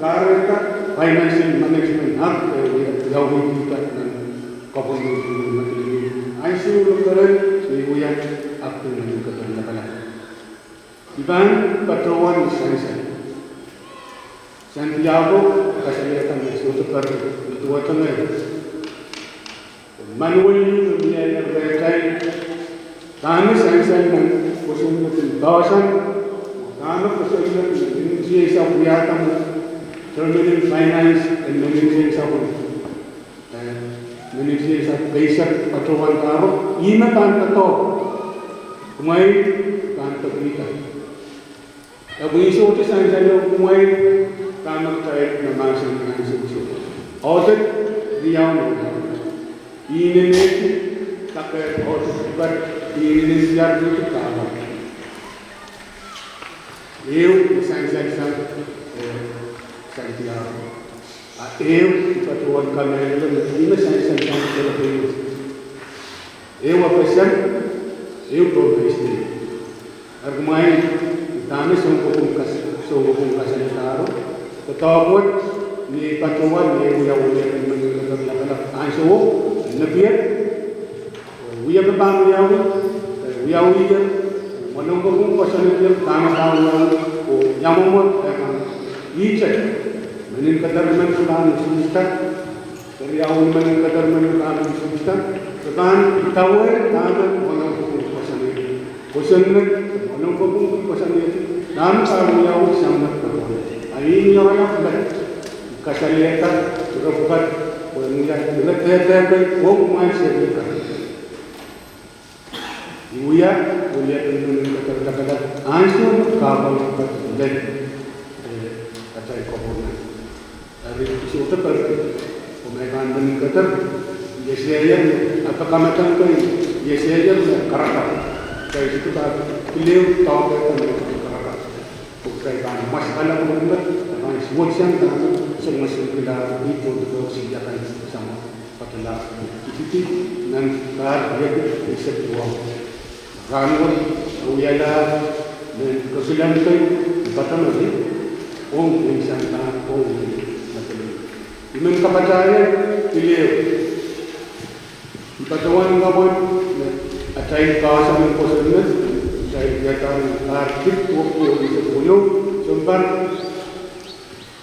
kahrehda Financial Management Act, eh, wiawi Piter nan koperment en Madolenihmw. Ansou me I keren, I wia acting meninkeder lapalap. I pahn patohwan sansal. Santiago kasalehda me sohte patohwan, I duwehte ngehi. Manual ieu me mie rehtail, dahme sansal nan kosonned en poahsoan, dahme kosonned me meninkeder wiahda me, Department of Finance and meninkeder, eh, meninkeder eisek patohwan pahro, ihme pahn patohwan. Kumwail pahn pekihda. E pwe I sohte sansal oh kumwail, dahme kitail me mahsanih nan sohte. Audit riau nan audit. Inenen, kak audit pwukat, inenen diar pwukat. Ehu me sansal sang, eh, Santiago. A ehu I patohwan kamehlele me ihme sansal sang Peter. Ehu FSM, ehu Pohnpei State. Eri kumwail, dahme sounkopwung kas-, sounkopwung kasalehdahr, doadoahk wet, ni I patohwan, ni I wia wiliakid meninkeder lapalap ansouo, nekier, wia pahn wiawi, wiawi, mwohn sounkopwung koasoanehdi dahme pahn wiawi, oh ia mwomwen, eh, pahn, ihte, meninkeder men pahn usuhsda, keriaun meninkeder men pahn usuhsda, re pahn idawehn dahme mwohn sounkopwung koasoanehdi. Kosonned, mwohn sounkopwung koasoanehdi, dahme pahn wiawi sang met patohwan. A I ni oaralap met, kasalehda, ire pwukat, pwe I wia, ire pwukat, pwe kumwail seri kan. I wia, wiliakid meninkeder lapalap, ansou me kahpwal pwukat lel, eh, atail koperment. Eri I sohte patohwan, oh me I pahn meninkeder, I esehla, apakamadang kan, I esehla me karakat. Kitail sohte pahn pil ehu doadoahk me karakat. Pwe kitail pahn mwasakala koperment, e pahn suwed sang dahme, soangen kilang, I tohto siliakan samwa. Patala, I pidi nan pahr riekid eisek duwau. Rahnwet, e wialahr me kekilang kei, I patohwan, ong wehi sampah, ong wehi Madolenihmw. I men kapatahieng, pil ehu. I patohwan kapwon, me atail poahsoan en kosonned, atail wiadahr nan pahr riekid duwau, eisek duwau, sounpar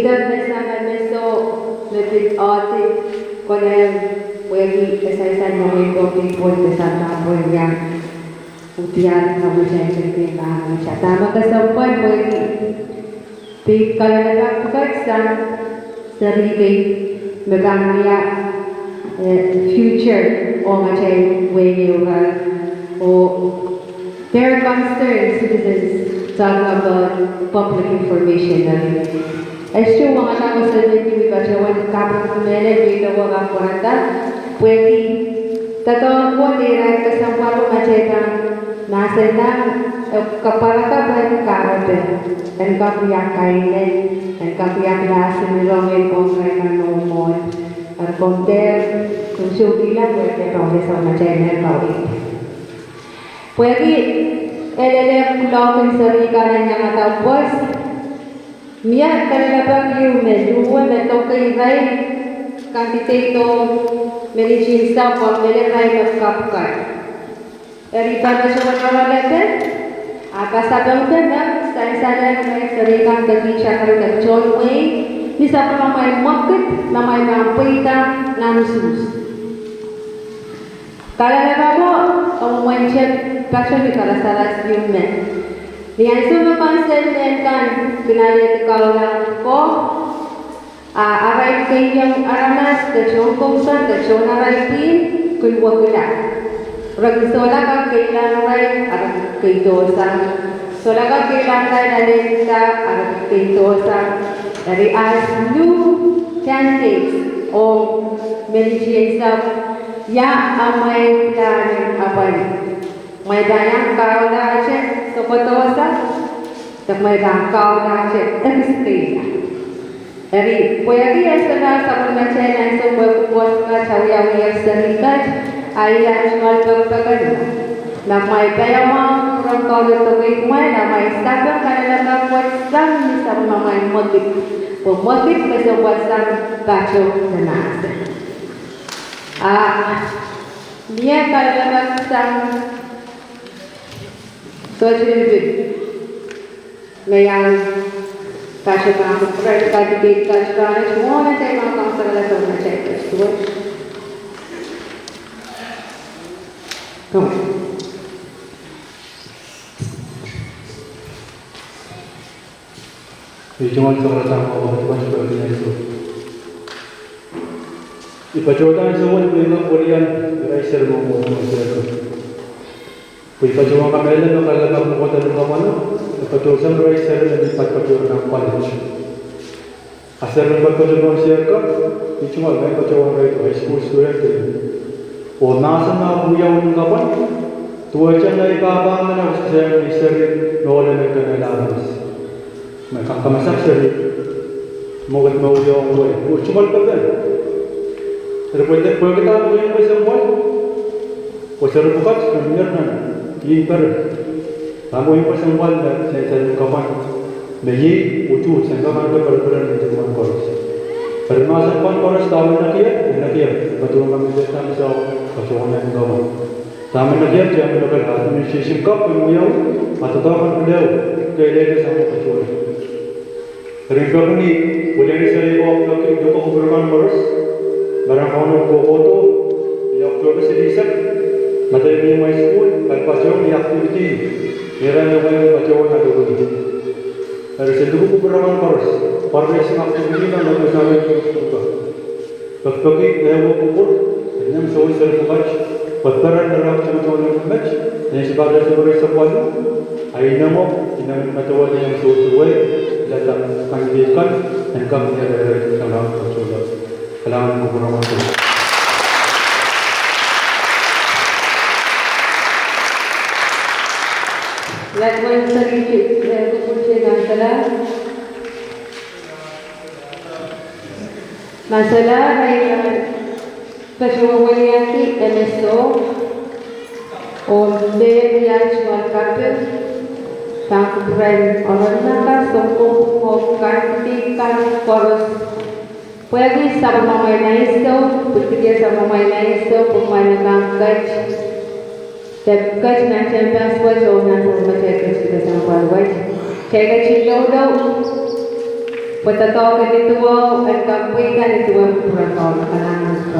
Idek me sang me soh me pid audit, kolahng pwehki e sansal me mwein pwong pid pwon de sang me pwehki iang udiahn kamwatail ketin mahmw. Dahme kesempwal pwehki pid kalelapak pwukat sang seri kei me pahn wia, eh, future ong atail wehi ehu irail, oh their concerned citizens talking about public information. Eri soh, wahla koasoandi me patohwan kaping mehlel me I pahn pwarada, pwehki doadoahk ko, irail kesempwal ko me kitail pahn mahsenlahng, eh, kapwarada pwehki kahrepe. En kak wia kainen, en kak wia kilahsang ni rong en ong irail kan noumwahu. Eri komw dehr sohsohkihla pwehki e pahn wia soangen atail mehn kaweid. Pwehki e lelehpw kuloak en seri kan en iangada pwoat, mie kalelapak ieu me luhwe me doke irail candidate oh me ntingihsang pwe mehlel irail me kapw kan. Eri pahn patohwan oaralehda, ah pasapengda me sansal en irail seri kan de kitail kan de tohn wehi, ni sapwellimamwail mwekid me mwail pahn pweida nan usuhs. Kalelapak ko, omw mwein tep patohwan ni kalasalas ieu me, ni ansou me konserned mehn kan kin alehdi kaula ko, a arail keieun aramas de tohn kousoan de tohn arail pwihn kin wekila. Re kin solahr kak keilahng irail, a re kin keidohsang. Solahr kak keilahng irail alehda, a re kin keidohsang. Eri as new candidates oh me ntingihsang ia amwail pilahn en apwal. Mwail pahn iang kaulahte sohkohdohsang, de mwail pahn kaulahte ekis keila. Eri pwehki e solahr sapwellimatail ansou pwehki pwoat kat, a wiawi seri kat, a ia tungoal pekipek en me mwail paiamwahu pwurehng kaunop dokedoke mwail, a mwail sapeng kalelapak pwoat sang ni sapwellimamwail mwekid, pwe mwekid kesempwal sang pato de mahsen. A mie kalelapak sang sohte lipilipil me iang pato mahsen, pwukat, candidate kat, rahnwet mwohn atail mahsen kalelapak me atail patohwan. Come on. I tungoal sakaradahn Kauno pwehki ansou. I patohda ansou wet pwehki welian irail seri me mwomwen seiko. Pwe I patohwan kamehlele me kalelapak me kohdo nan kamwano, e patohsang irail seri me mi patpatohr nan college. A seri me patpatohr nan seiko, I tungoal me patohwan irail high school student. Oh mahsen me ahpw wiawi nan kamwano, duwehte ngehi pahpa men, a wasa sang ni seri me ohl emen kemehla aramas. Me kak kamasap seri mwekid me wiawi, oh tungoal pepen. Eri pwehki, pwehki dahme wehin kesempwal, oh seri pwukat me mie nan ihmw peren. Dahme wehin kesempwal me sansal nan kamwano. Me iei utuht en kak ahneki pereperen en tikitik koaros. Eri ma se pahn koaros dahme nekier, nekier, pwe duwen kak mihte dahme se patohwan en kak. Dahme nekier, dahme nekier, administration kak pil wiawi, a doadoahk kan pil ehu, ke lelehki sang patohwan. Eri peki ni, wiliandi seri ko peki ni ko kupwuramwail koaros, me ren kak kohkohdo, ni October silihsek, me dene mie mwail sukuhl, patohwan ni activity, ni ren mie mwail patohwan adoki. Eri se luku kupwuramwail koaros, pwarnehsang activity nan local service sukuhl. Pekipeki ehu kupwur, en iang sohte seri pwukat, pwe peren irail tohtohn met, en sipata seri sapwalo, a inengo, inengo medewe, inengo sohte wei, lada kan di kan, en kak ni irail tohtohn met. Kalahngan kupwuramwail. Ladwan seri, eh, kupwur te kansala. Kansala, eh, Kasukuhweliakki M S O oh mehlel iet me kaping, pahn kupwuren Oronmaka, Sounkohp oh kandideit kan koaros. Pwehki sapwellimamwail ansou, pwehki sapwellimamwail ansou, pwehki mwail me pahn ket, de ket nan tehnpas wet oh nan sapwellimatail ket de sapwellimatail wet. Kitail ketin loulou, pwe doadoahk en ni duwau, en kak pweida ni duwen kupwuren Kauno. Kalahngan.